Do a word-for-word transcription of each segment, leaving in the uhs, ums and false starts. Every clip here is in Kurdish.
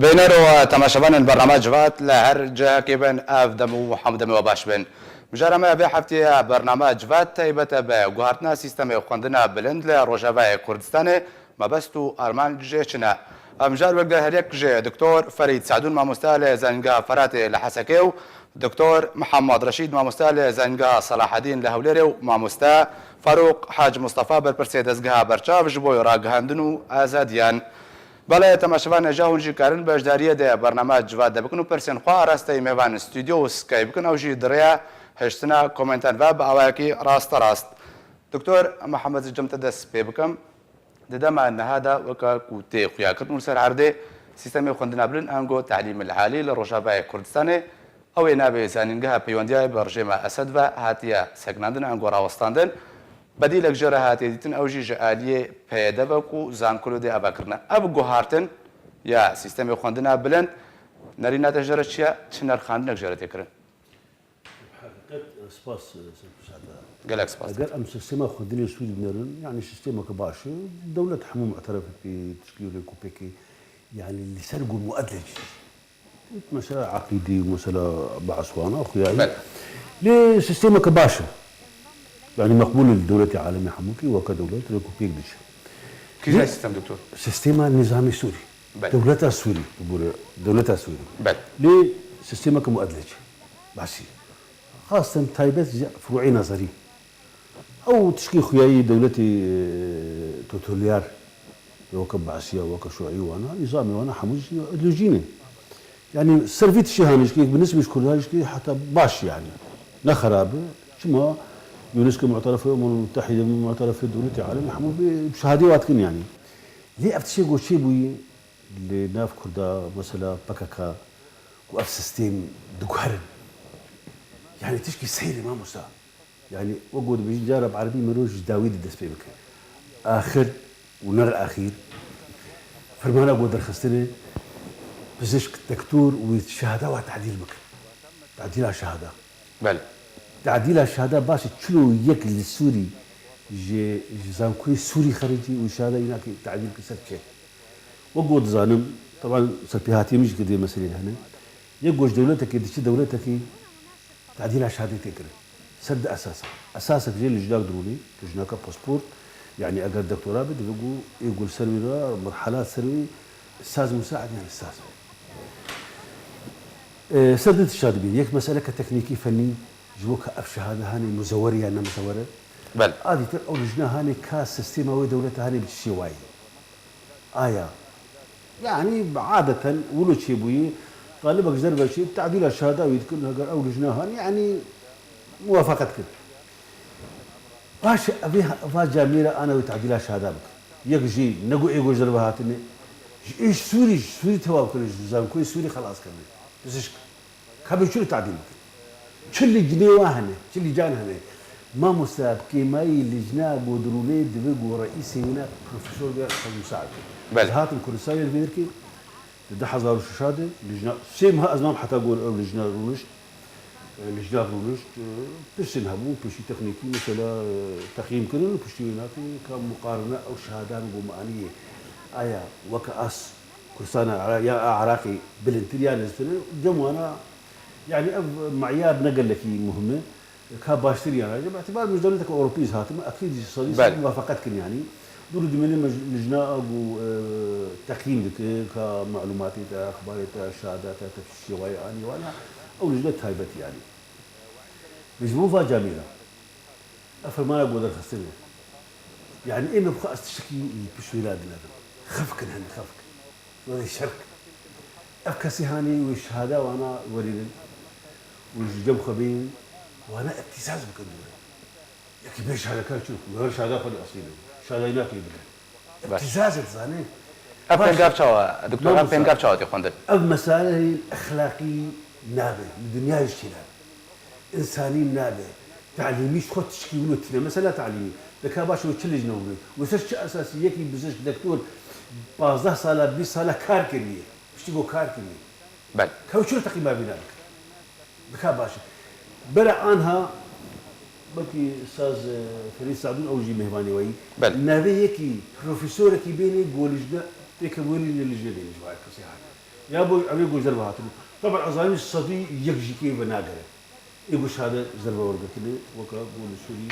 Bîner û temaşevanên bername Civat li her cihekê bin, ev dem û hemû demê we baş bin. Mijara me vê hefteyê bername Civat taybet e bi guhartina sîstemê xwendina bilind li Rojavayê Kurdistanê. Mebest û armanc jê çi ne? Ev mijar wek de her yek ji Doktor Ferîd Sadûn mamoste li Zanîngeha Feratê li Hesekê û Doktor Mihemed Reşîd mamoste li Zanîngeha Selahedîn li Hewlêrê û mamoste Farûq Hac Mustafa berpirsê Dezgeha Berçav ji bo ragihandin û azadiyan. Belê temaşevan, hêja hûn jî karin beşdariyê di bername Civat de bikin û pirsên xwe arasteyî mêvan stûdyo û Skype bikin, ew jî di rêya hiştina komentan ve bi awayekî rasterast. Doktor Mihemed, ji cem te dest pê bikim. Di dema niha de weke ku tê xuyakirin û li ser erdê sîstemê xwendina bilind ango telîm el-alî li Rojavayê Kurdistanê, ew ê navê zanîngeha peywendiyayê bi rejêma Esed ve hatiye sekinandin ango rawestandin. Bedîlek jê re hatiye dîtin, ew jî ji aliyê P Y D ve ku zankolodê ava kirine. Ev guhartin ya sîstemê xwendina bilind nerîna te jê re çi ye? Çi nirxandinek jê re tê kirin? Heqîqet, e, spas, e, Serpişa te. Gelek spas. Eger em sîstema xwendinê Sûrî binerin, yanî sîstemeke baş e, dewlet hemû mu'teref pê tişkî û rêkûpêkê, yanî li ser ku muedle cî. Mesela eqîdî û mesela behs wana xuyayî. Belê. Lê sîstemeke baş e. Yanî meqbûl e li dewletê alemê hemûkî weke dewlet rêkûpêk diçe. Kîja sîstem, doktor? Sîstema nîzamê Sûrî. Belê. Dewleta Sûrî, bibûre dewleta Sûrî. Belê. Lê sîstemeke muedle cî. Basî. Xasten taybet ji furu'ê nezerî. Ew tişkî xuyayî dewletê, e, totalîter, weke Be'siya, weke Şu'î wana, nîzamê wana hemû jî îdeolojî ne. Yanî ser vî tiştî hanî jî, bi nisbê ji Kurdan jî heta baş yanî. Ne xerab e. Çima UNESCO mu'teref e, Umemul Muttehîde mu'teref e, dewletê alemê hemû bi şehadê wa dikin yanî. Lê ev tiştê ku çêbûyî, li nav Kurda, mesela P K K, ku ev sîstem diguherin. Yanî tişkî seyr e mamosta. Yanî wek ku dibêjin cara bi erebî mirov ji dawî de dest pê bike. Axir û ner axîr fermana ku derxistine pizişk, doktor û şehada wa tadîl bikin. Tadîla şehada. Belê. Tadîla şehada baş e, çilo yek li Sûrî ji, ji zankoyê Sûrî xericî û şehada înakê tadîl ki ser çi? Wek ku dizanim, teban serpêhatiyê min jî kir vê meselê de hene. Yek ku ji dewletekê diçi dewletekê tadîla şehadê tê kirin. Ser di esasa. Esasek jê lijnak dirûnê, lijnaka pasport, yanî eger doktora be, divê ku ê ku li ser wê re, merhela ser wê, saz musaid yanî saz be. E, ser di tişta dibî. Yek meseleke teknîkî fennî, ji bo ka ev şehade hanê muzewer e ya ne muzewer e. Belê. A dîtir ew lijna hanê ka sîstema wê dewleta hanê bi çi şêwayî. Aya. Yanî adeten wilo çêbûyî, talibek ji derve çê tadîla şehada wî dikin, heger ew lijna hanê, yanî muwafaqet dikin. Paşê evê ha-, va camêra ana wê tadîla şehada bikin. Yek jî ne ku ê ku ji derve hatine, ji ê Sûrî, ji Sûrî tewa bikin, ji zankoyê Sûrî xelas kirine. Pizişk. Ka bi çi re tadîl bikin? Çi licnê wa hene, çi lîcan hene? Mamoste bi kêmayî licna ku dirûnê divê ku reîsê wîna profesor be xwe musaid. Belê. Ez hatim Kurdistanê li vê derkê, di du hezar û şeş de lijna, sê meha ez mam heta ku ew lijna rûnişt. E, lijna rûnişt, e, pirsên hebû, pirsî teknîkî, mesela, e, teqyîm kirin û piştî wê nakê ka muqarene ew şehadan ku me anî ye. Aya weke as Kurdistana Ira-, ya Iraqê bilindtir ya niztir e, cem wana, yanî ev meyar ne gelekî muhim e. Ka baştir yana, bi îtibar min ji dewleteke Ewropî hatime, ekîd ji sedî sed Belê. Muwafaqet kin yanî. Dûr dimêne me lijna ku, e, teqyîm dike, ka malumatê te, exbarê te, şehada te, te şêwayê anî wana, ew lijne taybet yanî. Ji bo va camêra, ev fermana ku derxistine. Yanî ê me bixwe ez tiştekî li pişt wê re dinerim. Xef kin hene, xef kin. Were şer kin. Ev kesî hanê wê şehada wana werînin û ji cem xwe bênin, wana îbtîzaz bikin dûre. Yekî bê şehadekar çi? Wer şehada xwe dê eslî bê. Şehada îna pê bide. Baş. Îbtîzaz e, dizanê. Ev Baş. Pêngav çawa, doktor, ev Mamosta. Pêngav çawa tê xwendin? Ev meseleyên exlaqî nabe. Li dinyayê jî çênabe. Însanî nabe. Talîmî ji xwe tişkî wilo tune. Mesela talîmî. Dika baş wê çi lijne wilo? Wê ser çi esasî yekî bizişk, doktor pazdeh sala, bîst sala kar kiriye? Piştî ku kar kiriye. Belê. Ka wê çi teqîma vîna bike? Dika baş e. Bere anha belkî saz, e, Ferîd Sadûn ew jî mêvanê we yî. Belê. Navê yekî profesorekî bênê ku lijne pêke welî li lijne bênê ji wan kesê hane. Ya bo ev ê ku ji derve hatibû. Taban ez zanîm sedî yek jî kê venagere. Ê ku şade ji derve wergirtine, weke bo li Sûrî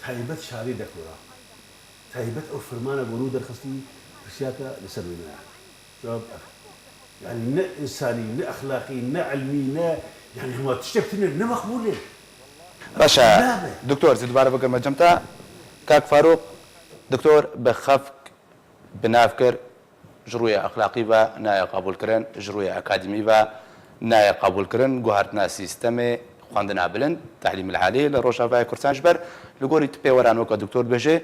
taybet şadê dekora. Taybet ew fermana ku nû derxistî pirsiyaka li ser wê naya. Cewab ev. Yani ne insanî, ne exlaqî, ne ilmî, ne, yani hema tiştek tune ne meqbûl e. Baş e. Nabe. Doktor, ez dubare bikirme cem te. Kak Farûq, doktor bi xefk bi nav kir, ji rûyê exlaqî ve nayê qebûlkirin, ji rûyê akademî ve nayê qebûlkirin, guhertina sîstemê xwendina bilind, tehlîmil alî li Rojavayê Kurdistan ji ber li gorî tu pêweran weke doktor dibêje,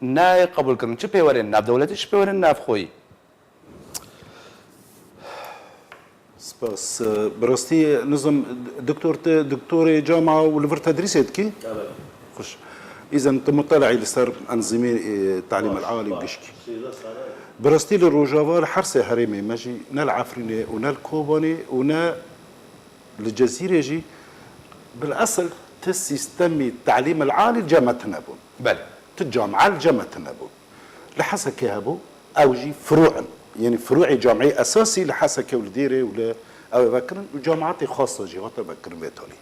nayê qebûlkirin. Çi pêwerên navdewletî, çi pêwerên navxweyî? Spas. Bi rastî nizam doktor te, doktorê cama û li vir tedrîsê dikî? Evet. Xweş. Îzen tu mutela'î li ser enzîmê, e, talîm el alî û gişkî. Bi rastî li Rojava li her sê herêmê me jî, ne li Efrînê û ne li Kobanê û ne li Cezîrê jî, bil esil ti sîstemî talîm el alî cem me tune bûn. Belê. Ti camia li cem me tune bûn. Li Hesekê hebû, ew jî firû in. Yanî firûê camiyê esasî li Hesekê û li Dêrê û li ew ê vekirin û cemaetê xas de jî hate vekirin vê talî.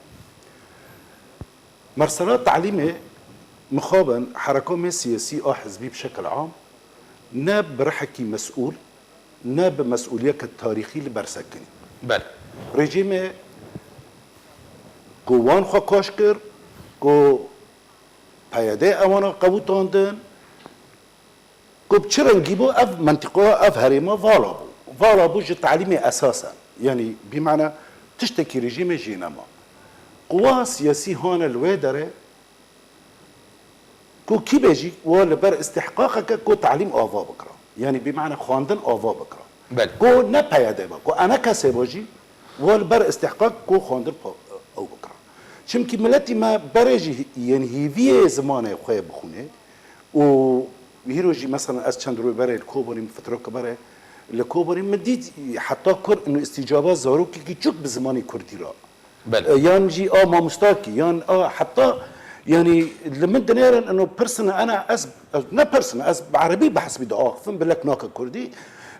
Mersela talîmê mixabin hereka me siyasî a hizbî bi şekil am ne bi rihekî mesûl, ne bi mesûliyeke tarîxî li ber sekinî. Belê. Rejîmê ku wan xwe kaş kir, ku P Y D ewana qewitandin, ku bi çi rengî bû ev mentiqa, ev herêma vala bû. Vala bû ji talîmê esasen. Yanî bîmana tiştekî rejîmê jê nema. Quwa siyasî hane li wê derê ku kî be jî wa li ber îstihqaqeke ku talîm ava bikira. Yanî bîmana xwendin ava bikira. Belê. Ku ne P Y D be, ku ene kesê be jî wa li ber îstihqaq ku xwendin pa-, ew bikira. Çimkî miletî me berê jî, yanî hêviyê zimanê xwe bixwîne û hîro jî mesela ez çend roj berê li Kobanî, fitroke berê li Kobanî min dît heta kur û îstîcaba zarokekî çûk bi zimanê kurdî re. Belê. E, yan jî a mamostakî, yan a heta, yanî li min dinêrin eno pirsine, ena ez, ez ne pirsine, ez bi erebî behsbî diaxifim, bi lek nake kurdî.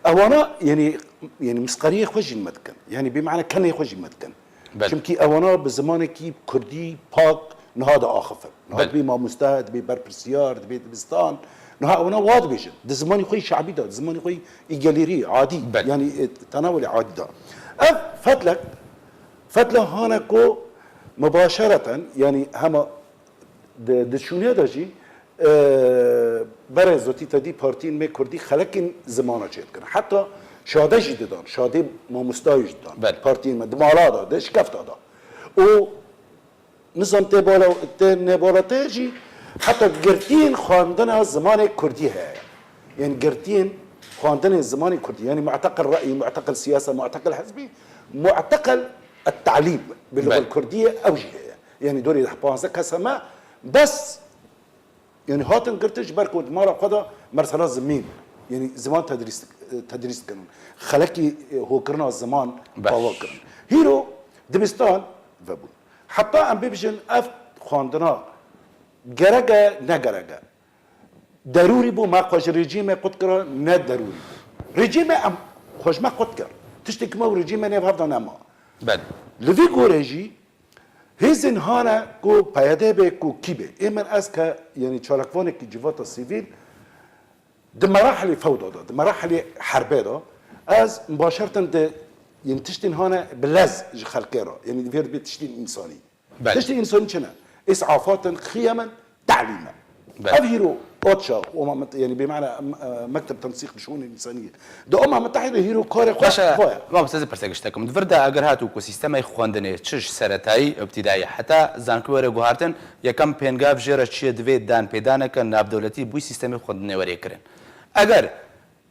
Ewana, yanî, yanî misqeriyê xwe jî me dikin. Yanî bîmane kenê xwe jî me dikin. Belê. Çimkî ewana bi zimanekî kurdî pak niha diaxifin. Niha Belê. Dibê mamoste, dibê berpirsiyar, dibê dibistan. Niha ewana wa dibêjin. Di zimanî xwe yî şabî de, di zimanî xwe yî gelêrî, adî. Belê. Yanî, e, tenawulê adî de. Ev fetlek Fetla hane ku mubaşereten, yanî hema di, di şûnê de jî, e, berê zotî te dî partiyên me kurdî xelekên zimana çêdikin. Heta şade jî didan, şadê mamostayê jî didan. Belê. Partiyên me di mala de, di şikefta de. Û nizam tê bala, tê nêbala tê jî heta girtiyên xwendina zimanê kurdî heye. Yanî girtiyên xwendinê zimanê kurdî. Yanî mu'teqil re'yî, mu'teqil siyasa, mu'teqil hizbî, mu'teqil التعليم باللغة Belê. الكردية ew jî heye. Yanî dorê deh panzdeh kes heme bes, yanî hatin girtin ji ber ku di mala xwe de mersela zimîn, yanî ziman tedrîs, tedrîs dikin. Xelekî, e, hokirina ziman Baş. Pawa kirin. Hîro dibistan vebûn. Heta em bibijin ev xwendina gerek e, ne gerek e. Derûrî bû, me xwe ji rejîmê qut kira, ne derûrî bû. Rejîmê em xwe ji me qut kir. Tiştekî me û rejîmê nêv hev de nema. Belê. Li vî gorê jî hêzên hane ku P Y D bê, ku kî bê. Ê min ez ke, yanî çalakvanekî civata sivîl di merahlê fewda de, di merahlê herbê de, ez mubaşerten di, yanî tiştên hane bi lez ji xelkê re, yanî di vê dibê tiştên însanî. Belê. Tiştê însanî çi ne? Îs'afat in, xiyem in, telîm e. Belê. Ev hîro ODTÜ, Umma Mit-, yanî bê mena, em, e, Mekteb Tensîq li Şûnê Însanî ye. Di Umma Mitehîde hîro karê xwe Baş e, vaya. Mam, size pirsek ji te kim. Di vir de eger hatu ku sîstemê xwendinê çi ji seretayî, îbtidayî, heta zanki were guhartin, yekem pêngav jê re çi ye, divê danpêdaneke navdewletî bûyî sîstemê xwendinê were kirin. Eger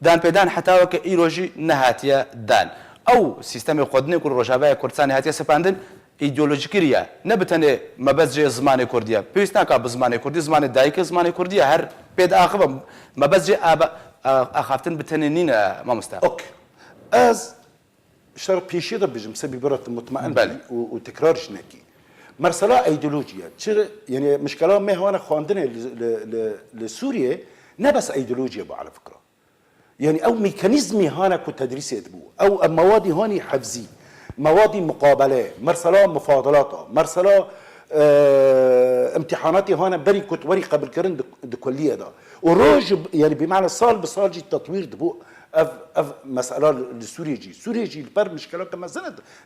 Danpêdan heta weke îro jî nehatiye dan. Ew sîstemê xwedinê ku li Rojavayê Kurdistanê hatiye sepandin, îdeolojîkî riya. Ne bi tenê mebest jê zimanê kurdî ye. Pêwîst naka bi zimanê kurdî, zimanê dayikê zimanê kurdî ye. Her pê diaxive, mebest jê aba-, a-, axaftin bi tenê nîne, mamoste. Ok. Ez ji te re pêşiya de bijim, sebî bira tu mutmain Belê. Bî û, û tekrar jî nekî. Mersela îdeolojî ye. Çi, yanî mişkela me hewana xwendinê li, li, li, li Sûriyê ne bes îdeolojî ye bi ala fikra. Yani ew mekanîzmî hane ku tedrîsê dibû. Ew, ew mewadî hanî hefzî, mewadî muqabele, mersela mufadalata, mersela, e, imtîhanatê hane berî ku tu werî qebulkirin di, di kulliyê de. Û roj, yani bi mane sal bi sal jî tetwîr dibû ev, ev mesela li, li Sûriyê jî. Sûriyê jî li ber mişkeleke mezin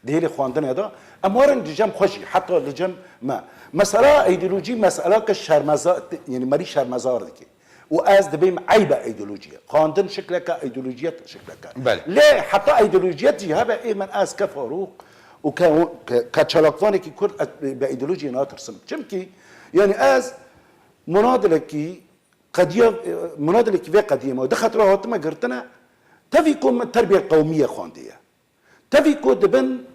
di hêlê xwendinê de. Em werin li cem xwe jî, heta li cem me. Mesela îdeolojî, meseleke şermeza, yani merî şermezar dike. Û ez dibêm eybe îdeolojiyê. Xwendin şikleke, îdeolojiyet şikleke. Belê. Lê heta îdeolojiyet jî hebe, ê min ez ke Farûq û ke, ke, ke çalakvanekî Kurd, ez bi îdeolojiyê natirsim. Çimkî, yani ez munadilekî qediya, munadilekî vê qediyê me du xetra hatime girtine, tevî ku min terbiyet qewmiyê xwendiye. Tevî ku dibin,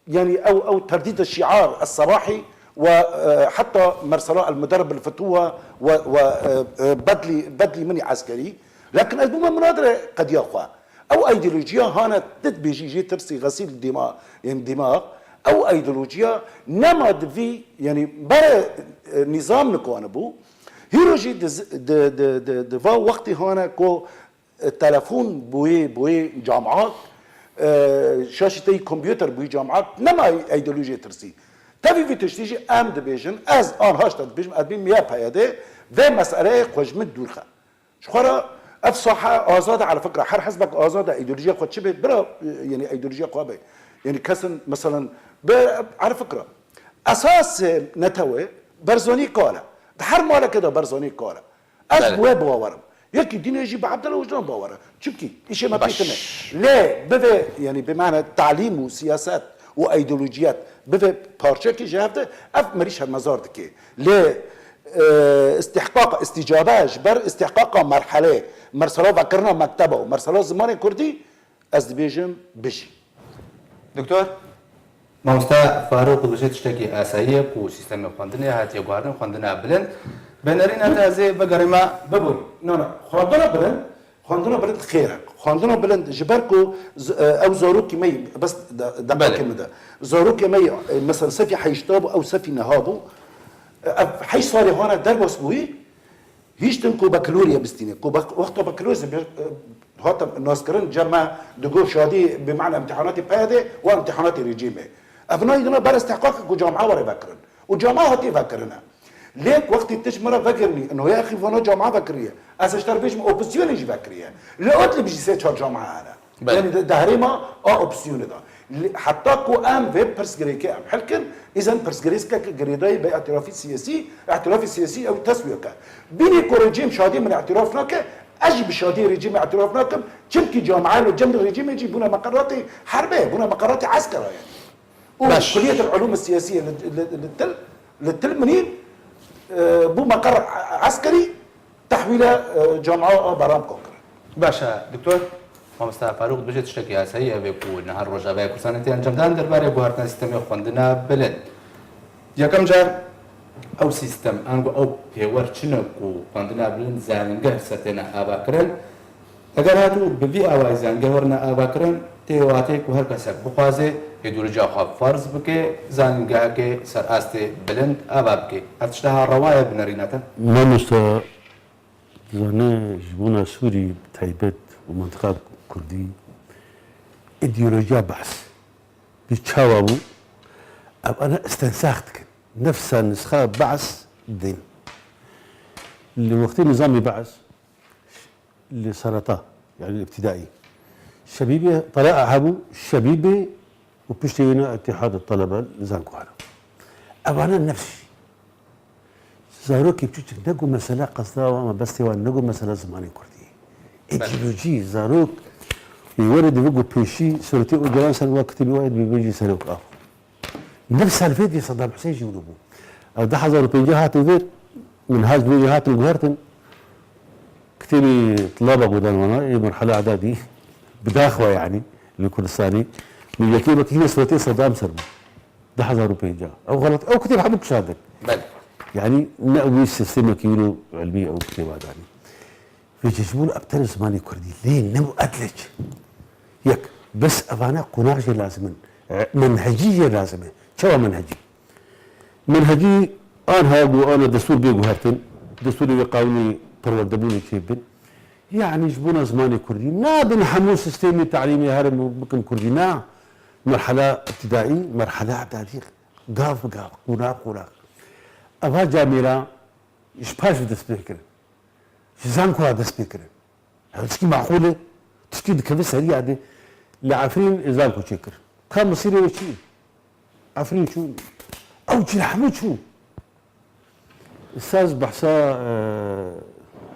yani ew, ew terdîda şiar, es-sebahî we, e, heta mersela el-muderrib el-futuha we, we, e, e, bedlî, bedlî min î eskerî. Lakin ez bûme munadire qediya xwe. Ew îdeolojiya hane tu dibêjî jê tirsî xesîl dima, yani dima. Ew îdeolojiya nema di vî, yani bere, e, nîzam nikanibû. Hîro jî di z-, di, di, di, di va wextî hane ku e, telefon bûyî, bûyî camiat, e, şaşîteyî kompûter bûyî camiat, nema îdeolojiyê tirsî. Tevî vî tiştî jî em dibêjin, ez an haşta dibêjim, ez bîm ya PYD, vê meseleyê xwe ji min dûr xe. Ji xwe re ev sahe azad e, ala fikra, her hizbek azad e, îdeolojiya xwe çi bê, bira, e, yani îdeolojiya xwe be. Yani kesin, meselen, bi, ala fikra. Esas, e, netewe, Barzanî kal e. Di her maleke de Barzanî kal e. Ez Belê. bi wê bawer im. Yekî dînê jî bi Abdullah Ocalan bawer e. Çimkî îşê me Baş. pê tune. Lê bivê, yani bi mane talîm û siyaset û îdeolojiyet bivê parçekî ji hev de, ev merî şermezar dike. Lê, e, istihqaq, îstîcabe ji ber istihqaqa merhelê, mersela vekirina mekteba û mersela zimanê kurdî, ez dibêjim bijî. Doktor? Mamoste Farûq dibêje tiştekî asayî ye ku sîstemê xwendinê hatiye guhardin, xwendina bilind. Bi nerîna te ez ê vegerîme. Bibûn. Na, na. Xwendina bilind, xwendina bilind xêr e. Xwendina bilind ji ber ku z-, e, ew zarokî me yî, bes de, de Belê. min de. Zarokê me yî, e, mesela sefî heşta bû, ew sefî neha bû. E, ev heşt salê hane derbas bûyî, Hiştin ku bakaloriya bistîne. Ku bak-, wexta bakalorya bir, e, hate naskirin, cem me digot şadî bi mane imtihanatê PYD û imtihanatê rejîmê. Ev nayê dina ber istihqaqê ku camia were vekirin. Û camia hatiye vekirine. Lê wextî tu ji min re vekirî, noya exî vana camia vekiriye. Ez ji te re bêjim, opozisyonê jî vekiriye. Li Idlib jî sê çar camia hene. Belê. Yani di, di herêma a opsiyonê de. Li, heta ku em vê pirsgirêkê em hel kin, îzen pirsgirêkeke girêdayî bi îtirafî siyasî, îtirafî siyasî ew teswiyeke. Bînê ku rejîm şadî min îtiraf nake, ez jî bi şadî rejîmê îtiraf nakim, çimkî camia li cem rejîmê jî bûne meqeratê herbê, bûne meqeratê eskera yani. Û Baş. Kulliyet el-Ulûm Siyasî li, li, li Til, li Til Minîr, e, bû meqer eskerî, tehwîle, e, camia a Beramko kirin. Baş e, doktor. Mamoste Farûq dibêje tiştekî asayî ev e ku niha Rojavayê Kurdistanê tê encamdan derbarê guhertina sîstemê xwendina bilind. Yekem car ew sîstem, ango ew pêwer çi ne ku xwendina bilind zanîngeh ser têne avakirin? Eger hatibû bi vî awayî zanîngeh werine avakirin, tê wateyê ku her kesek bixwaze, êdîroja xwe ferz bike, zanîngehekê ser astê bilind ava bike. Ev tişteha rewa ye bi nerîna te? Mamoste, dizane ji bona Sûrî bi taybet û mentiqa Kurdî, îdeolojiya Be's bi çawa bû? Ev ana istensax dikin. Nefsa nisxa Be's din. Li wextê nizamê Be's, li sereta, yani îbtidaî. Şebîbê, telaa hebû, şebîbê û piştî wîna Îtîhad Telebe li zankoxane. Evana nefs jî. Zarokê piçûçik ne ku mesela qesda wan, mebestê wan ne ku mesela zimanê kurdî. Belê. Îdeolojî, zarok, wê were divê ku pêşî suretê Ocalan ser wa kitêbê wa dibê bêjî serok a. Nefs helfêt vê Saddam Hussein jî wilo bû. Ew du hezar û pêncî hatin vêr, min haj vê hatin guhertin. Kitêbê Tilaba Godan wana, ê merhela edadî, bi daxwa yani, li Kurdistanê, min yekê wekî yine suretê Saddam ser bû. Du hezar û pêncî. Ew xelat, ew kitêb hemû kişandin. Belê. Yani, ne wî sistemekî wilo ilmî ew kitêba danî. Vê cejbûn ev tenê zimanê kurdî lê ne muedlic. Yek, bes evane qonax jê lazim in. E, menhecî jê lazim e. Çawa menhecî? Menhecî anha ku ana destûr bê guhertin, destûrê wê qanûnê perwerdebûnê çêbin. Yanî ji bona zimanê kurdî nabin hemû sistemê te'lîmê herin û bikin kurdî. Na, merhela îbtidaî, merhela îdadî, gav bi gav, qonax bi qonax. Eva camêra ji paş ve dest pê kirin. Ji zankoya dest pê kirin. Ev tişkî maqûl e. Tişkî dikeve serî yadê. Li Efrîn zanko çêkir. Ka Misirê wê çi? Efrîn çû. Ew çi hemû çû. Îsaz behsa, e,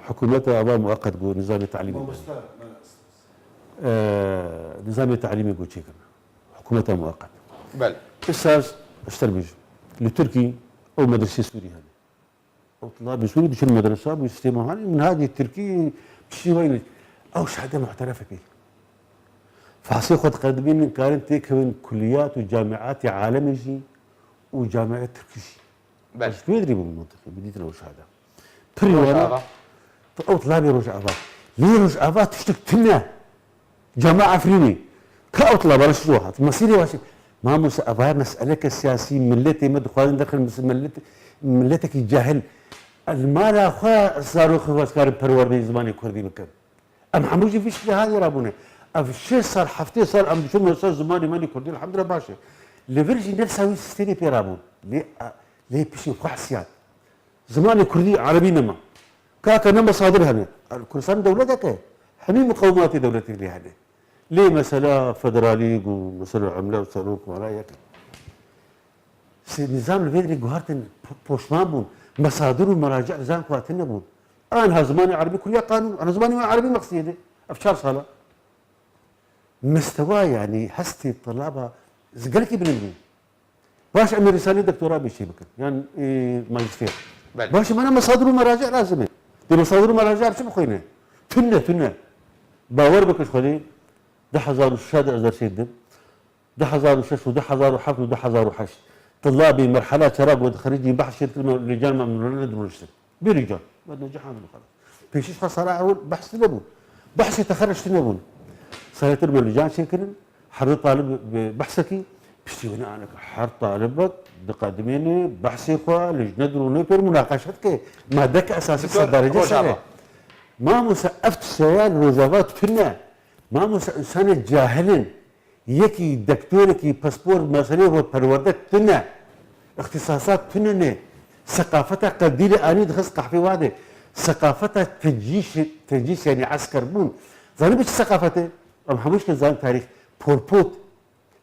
hikûmeta ava muweqet bû, nizamê te'lîmê bû. Mamoste, me- E, nizamê te'lîmê bû çêkirin. Hikûmeta muweqet. Bel. Îsaz, ez te bêjim. Li Tirkî ew medresê Sûrî hene. Ew tulabê Sûrî diçin medresa, bi sîstema hanê, minhacê Tirkî, piştî wayne. Ew şahide mu'teref pê. Fasê xwe diqedimînin, karin têkevin kulliyat û camiatê alemê jî û camiatê Tirkî jî. Bel. Ez wê dirê bûm mintixê, bidîtin ew şahide. Pirî Rojava. Wana, ew tulabê Rojava. Lê Rojava tiştek tune. Cama Efrînê. Ka ew tila balaş ro hat. Mesîrê wa çi? Mamoste, eva ye meseleke siyasî, milletê me dixwazin derxin mis-, millet, milletekî cahil. Ez mala xwe zarok xwe ez karim perwerdeyê zimanê kurdî bikim. Em hemû jî vî şiklî hadî rabûne. Ev şêst sal, heftê sal em diçûn mesela zimanê me nê kurdî, elhamdulillah baş e. Li vir jî nefsa wî sistemê pê rabûn. Lê, lê piştî xwe hesiyat. Zimanê kurdî, erebî nema. Kaka ne mesadir hene. Kurdistan dewletek e. Hemî miqewmatê dewletê lê hene. Lê mesela federalî û mesela emle û serok mala yek e. Sê nizam li vê dirê guhartin po-, poşman bûn. Mesadir û meraci li zankoya tune bûn. Anha zimanê erebî kuriya qanûn. Ana zimanê wan erebî mexsiyê de. Ev çar sala. Mistewa, yanî hestê tilaba gelekî bilind bû. Baş em ê rîsalê doktora bê çê bikin. Yan, e, majîster. Belê. Baş e, mana mesadir û meraci lazim e. Dê mesadir û meraci bi çi bixwîne? Tune, tune. Bawer bikin ji Xwedê, du hezar û şeş de ez dersê didim. Du hezar û şeş û du hezar û heft û du hezar û heşt. Tilabê merhela çera ku dixericî behs çêdikirin, lêcan me min ne dirûniştin. Bêrî can. Wed necih amil xelas. Pêşî ji xwe sala ewil behs tune bû. Behsê texerruc tune bûn. Serê tir me lêcan çêkirin. Her du talib bi behsekî piştî wî ne aneke. Her talibek diqedimêne behsê xwe, lêjne dirûnê pêr munaqeşe dike. Madeke esasî Doktor, ser derecê ser e. Rojava. Mamoste, ev tişteya li Rojava tune. Mamoste, însanê cahil in. Yekî dektorekî paspor meselê xwe perwerde tune. Îxtîsasat tune ne. Seqafeta qedîlê anî dixist qehfê wade. Seqafeta tecîş, tecîş yanî esker bûn. Zanî bi çi seqafetê? Em hemû jî zanin tarîx. Pol Pot.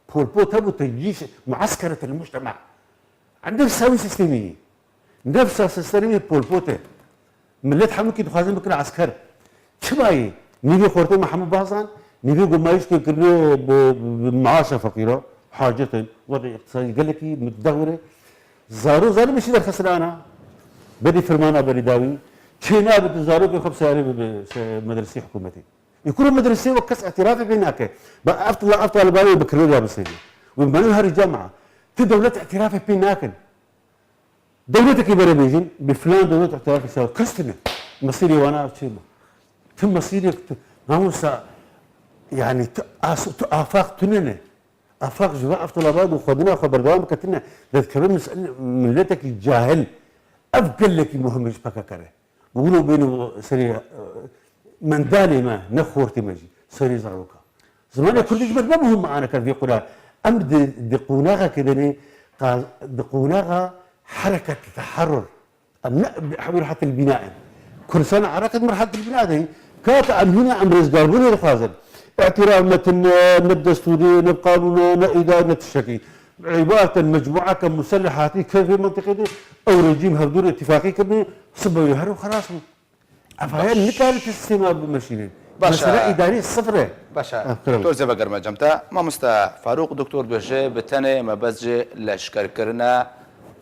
Pol Pot hebû tecîş mueskeret el mujtema. Endî sewî sistemî. Nefsa sistemê Pol Pot e. Millet hemûkî dixwazin bikin esker. Çima yî? Nîvê xortê me hemû bazan, nîvê gumayîş tê kirine bi, bi, bi maaşa feqîra, hacet in, wezî îqtisadî gelekî mutdewir e. Zaro zaro bişî derxistin ana. Berî firmana berî dawî. Çê nabe tu zarokê xwe bi seyarê bibe se-, medresê hikûmetê. Ê kuro medresê wek kes îtirafê pê nake. Ba ev tila, ev talibanê bi kirêda bisêne. Wê meno herî cema. Tu dewlet îtirafê pê nakin. Dewletekî bere bêjin, bi filan dewlet îtirafê ser kestine. Mesîrê wana ev çê bû. Tu mesîrek tu, mamosta, yanî tu as-, tu afaq tune ne. Afaq ji va ev talaba û xwedina xwe berdewam bike tune. Derdikeve mis-, milletekî cahil. Ev gelekî muhim e ji P K K re. Wilo bêne serê, e, mendalê me, ne xortê me jî, serê zaroka. Zimanê kurdî ji ber ne muhim aneke vê qura. Em di, di qonaxekê de ne, qa-, di qonaxa hereket, teherrur. Em ne bi, bi merhelet el bina in. Kurdistan Iraqê di merhelet el bina de. Kaka em hîna em rêzgarbûnê dixwazin. Îtiraf me tune, ne bi destûrê, ne bi qanûna, ne îdare, ne tiştekî. Îbareten mecmuake muselehî hatî kevê mentiqê de, ew rejîm hevdû re îtîfaqî kirine, sibe wê here û xelas bû. Ev heye nikare tu sîstema bimeşîne. Baş e. Mesela îdarî sifir e. Baş e. Ah, krem. Doktor Zêve Germecem te, mamoste Farûq, doktor dibêje bi tenê mebest ji leşkerkirina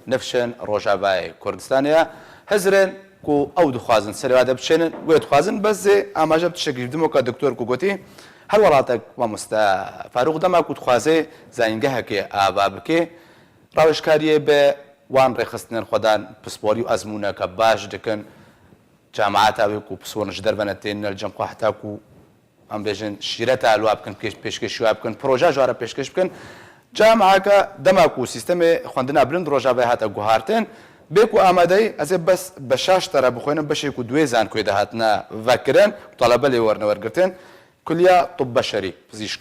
nifşên Rojavayê Kurdistanê ye. Hizrên ku ew dixwazin serê wa de biçênin, wê dixwazin, bes zê amaje bi tiştekî ji dimoka doktor ku gotî, her welatek mamoste Farûq dema ku dixwaze zanîngehekê ava bike, rawêjkariyê bi wan rêxistinên xwedan pisporî û ezmûneke baş dikin. Cemaeta wê ku pisorin ji derve ne tênin li cem xwe, heta ku em bêjin şîreta li wa bikin, pêş-, pêşkêşî wa bikin, proje ji wa re pêşkêş bikin. Cemaeke dema ku sîstemê xwendina bilind Rojavayê hate guhartin, Bê ku amadeyî, ez ê bes beşa ji te re bixwînim, beşê ku duê zankoyê de hatine vekirin, talebe lê werine wergirtin. Kuliya Tib Beşerî, pizîşk.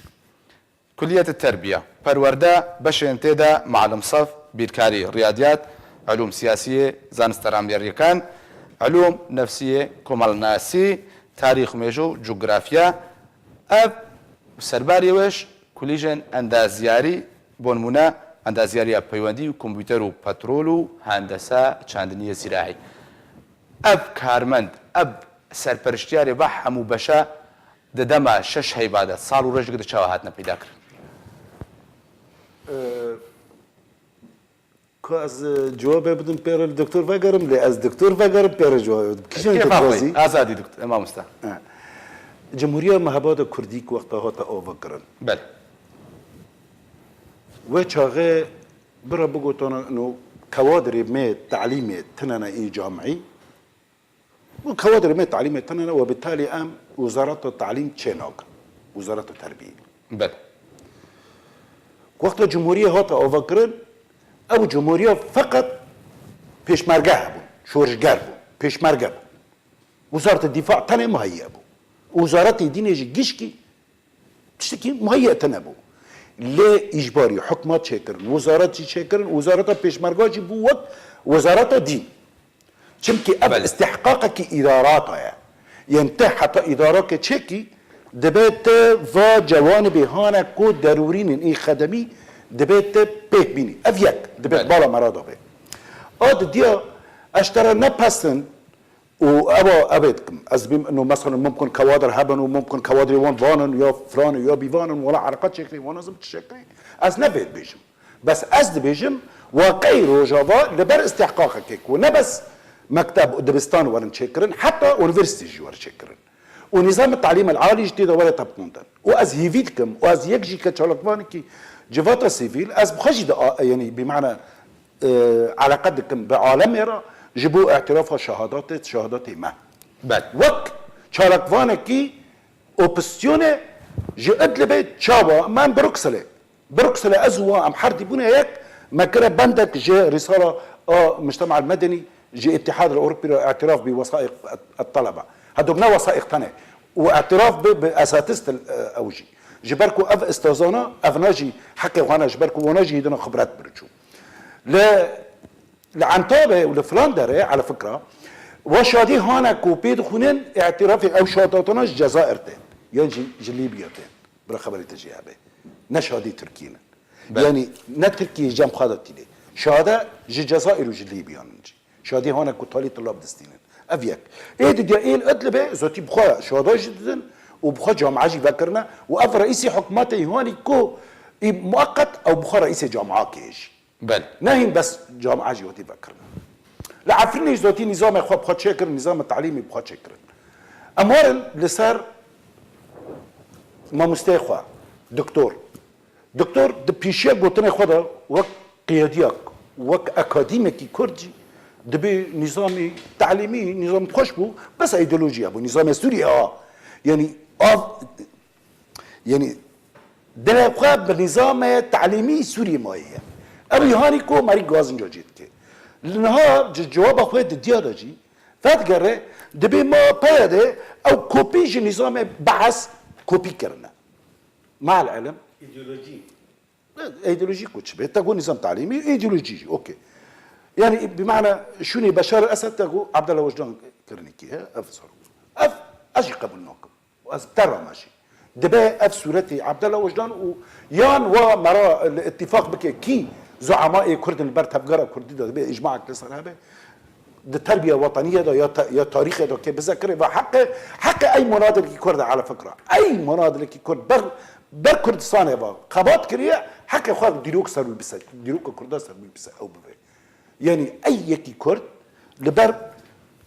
Kuliyet Terbiye, perwerde, beşên tê de malim sef, bîrkarî, riyadiyat, ilûm siyasiyê, zaniste rameryekên, ilûm nefsiyê, komelnasî, tarîx, mêjo, cografiya. Ev serbariyê wê ji kulîjên endaziyarî, bo nimûne, endaziyariya peywendî û kompûter û petrol û hendese çandiniyê zîraî. Ev karmend, ev serperiştiyarê va hemû beşa di dema şeş heyva de, sal û rojek de çawa hatine peyda kirin? Ee, Ka ez, e, cewabê bidim pê re li doktor vegerim, lê ez doktor vegerim pê re cewabê bidim. Kîjan Kêfa xwe, dixwazî? Azadî doktor, mamoste. He. Cumhuriya me heba de kurdî ku wexta hate avakirin. Belê. Wê çaxê bira bigotana, no, kewadrê me talîmê tinene ê camî. Û kewadrê me talîmê tinene, we bi talî em wezareta talîm çênakin. Wezareta terbiyê. Belê. Wexta cumhuriyê hate avakirin, ew cumhuriya feqet pêşmerge hebûn, şorişger bûn, pêşmerge bûn. Wezareta dîfa tenê muheyye bû. Û wezaretê dînê jî gişkî tiştekî muheyye tune bû. Lê îcbarî hukmat çêkirin, wezaret jî çêkirin, wezareta pêşmerga jî bû wek wezareta dîn. Çimkî ev Belê. istihqaqekî îdarata ye. Yên te heta îdarakê çêkî, dibe te va cewanibê hane ku derûrînên ê xedemî dibe te pêk bînî. Ev yek dibe Belê. bala me re da bê. A didiya, ez ji te re ne pesin û ev a, ev ê dikim. Ez bîm, no, mesela mumkin kewadir hebin û mumkin kewadirê wan vanin ya filan û ya bîvanin, wala ereqa çêkirî, wan nazim çi çêkirî. Ez ne vê dibêjim. Bes ez dibêjim, waqeyî Rojava li ber istihqaqekê ku ne bes mekteb û dibistan werin çêkirin, heta unîversîte jî were çêkirin. Û nîzamê talîm el alî jî tê de were tepqandin. Û ez hêvî dikim, û ez yek jî ke çalakvanekî civata sivîl, ez bi xwe jî di a-, yanî bi mane, e, eleqe dikim bi alemê re ji bo îtirafa şehadatê, şehadatê me. Belê. Wek çalakvanekî opozîsyonê ji Idlibê çawa me Brukselê Brukselê ez û wan em her dîbûne yek, me kire bendek ji Rîsala a Mujtema el Medenî, ji Îtîhad el Ewropî re îtiraf bi wesaiq et-, et-talebe. Hedok ne wesaiq tenê. Û îtiraf bi, bi esatist el, ew jî. Ji ber ku ev istazana, evna jî heqê xwe ne, ji ber ku wana jî hêdina xibret biriçû. Li, li Entabê û li filan derê, ala fikra, wa şadî hane ku pê dixwînin, îtirafê ew şadatana ji Cezayir tên. Yan jî ji Lîbya tên. Bira xeberê te jê hebe. Ne şadî Tirkiyê ne. Belê. Yanî ne Tirkiyê cem xwe de tîne. Şade ji Cezayir û ji Lîbya nin jî. Şadî hane ku talî tila bidistînin. Ev yek. Ê didiya ê li Idlibê zotî bi xwe şada jî didin û bi xwe camia jî vekirine û ev reîsî hikûmetê Îhanî ku î mueqet ew bi xwe reîsê camia kê jî. Belê. Ne hîn bes camia jî wetî vekirine. Li Efrînê jî zotî nîzamê xwe bi xwe çêkirin, nîzamê talîmî bi xwe çêkirin. Em werin li ser mamosteyê xwe, doktor. Doktor di pêşiya gotinê xwe de wek qiyadiyak, wek akadîmekî Kurd jî dibê nîzamê talîmî, nîzam xweş bû, bes îdeolojiya bû, nîzamê Sûriye a. Yanî av, yanî dilê xwe bi nîzamê talîmî Sûriyê maye ye. Ew Îhanî ku merî gazinca cê dike. Li niha ci-, cewaba xwe di diya de jî vedigere, dibê ma peye de ew kopî ji nîzamê Bees kopî kirine. Mal elem. Îdeolojî. Îdeolojî ku çi be? Te got nîzam talîmî, îdeolojî jî, okey. Yanî, bi mane, şûnê Beşar el Esed te got Abdullah Ocalan kirinekî, he? Ev sor. Ev, ez jî qebûl nakim. Ez bi te re me jî. Dibe ev sûretê Abdullah Ocalan û yan wa me re li îtîfaq bike kî zuema ê Kurd in li ber tevgera Kurdî de dibe îcmaek li ser hebe. Di terbiya weteniyê de ya ta-, ya tarîxê de kê bizekirê ve heqê, heqê ey monadilekî Kurd e, ala fikra. Ey monadilekî Kurd ber, ber Kurdistanê ve xebat kiriye, heqê xwe dîrok ser wî bise, dîroka Kurda ser wî bise, ew bibe. Yanî ey yekî Kurd li ber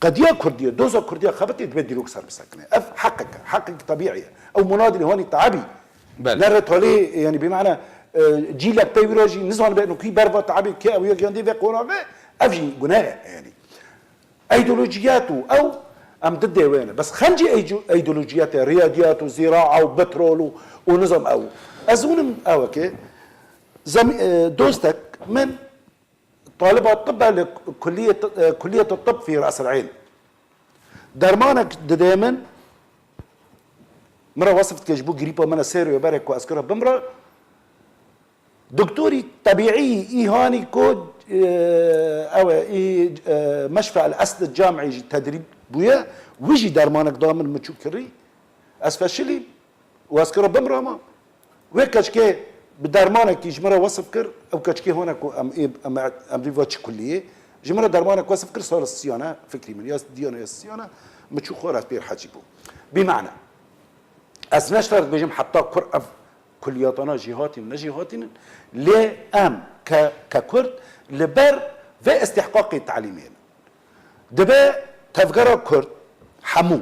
qediya Kurdiye, doza Kurdiye xebitê dibe dîrok ser bisekine. Ev heqek e, heqek tebîî ye. Ew monadilê hanî teebî. Belê. Ne re talê, yanî bi mane, e, cîlek pey wira jî nizanibe eno kî berva teebê kê ew yek yan dê ve qonaxe, ev jî guneh e yanî. Îdeolojiyat û ew em di dê wê ne. Bes xencê îde-, îdeolojiyatê riyadiyat û zîraa û petrol û, û nizam ew. Ez hûnim ew ke zem-, e, dostek min Taliba tibb e li kuliyet, e, kuliyet tibb fî Ras el Eyn. Dermanek didê min, min re wesif dike ji bo grîpa min e sê rê berê ku ez kira bimra. Doktorî tebîî î hanî ku, e, ew e, î, e, Meşfe El Esd Camî jî tedrîb bûye, wî jî dermanek da min, min çû kirî. Ez feşilîm û ez kira bimrama. Wê keçkê bi dermanekî ji min re wesif kir, ew keçkê hone ku em ê, em, em rî va çi kulliyê. Ji min re dermanek wesif kir, sala siyane, fikrî min, ya diyane ya siyane, min çû xwe re pêr hecî bû. Bî mane. Ez ne ji te re dibêjim heta kur ev kulliyatana jî hatîn, ne jî hatînin. Lê em ke, ke Kurd li ber vê istihqaqê talîmê ne. Dibe tevgera Kurd hemû,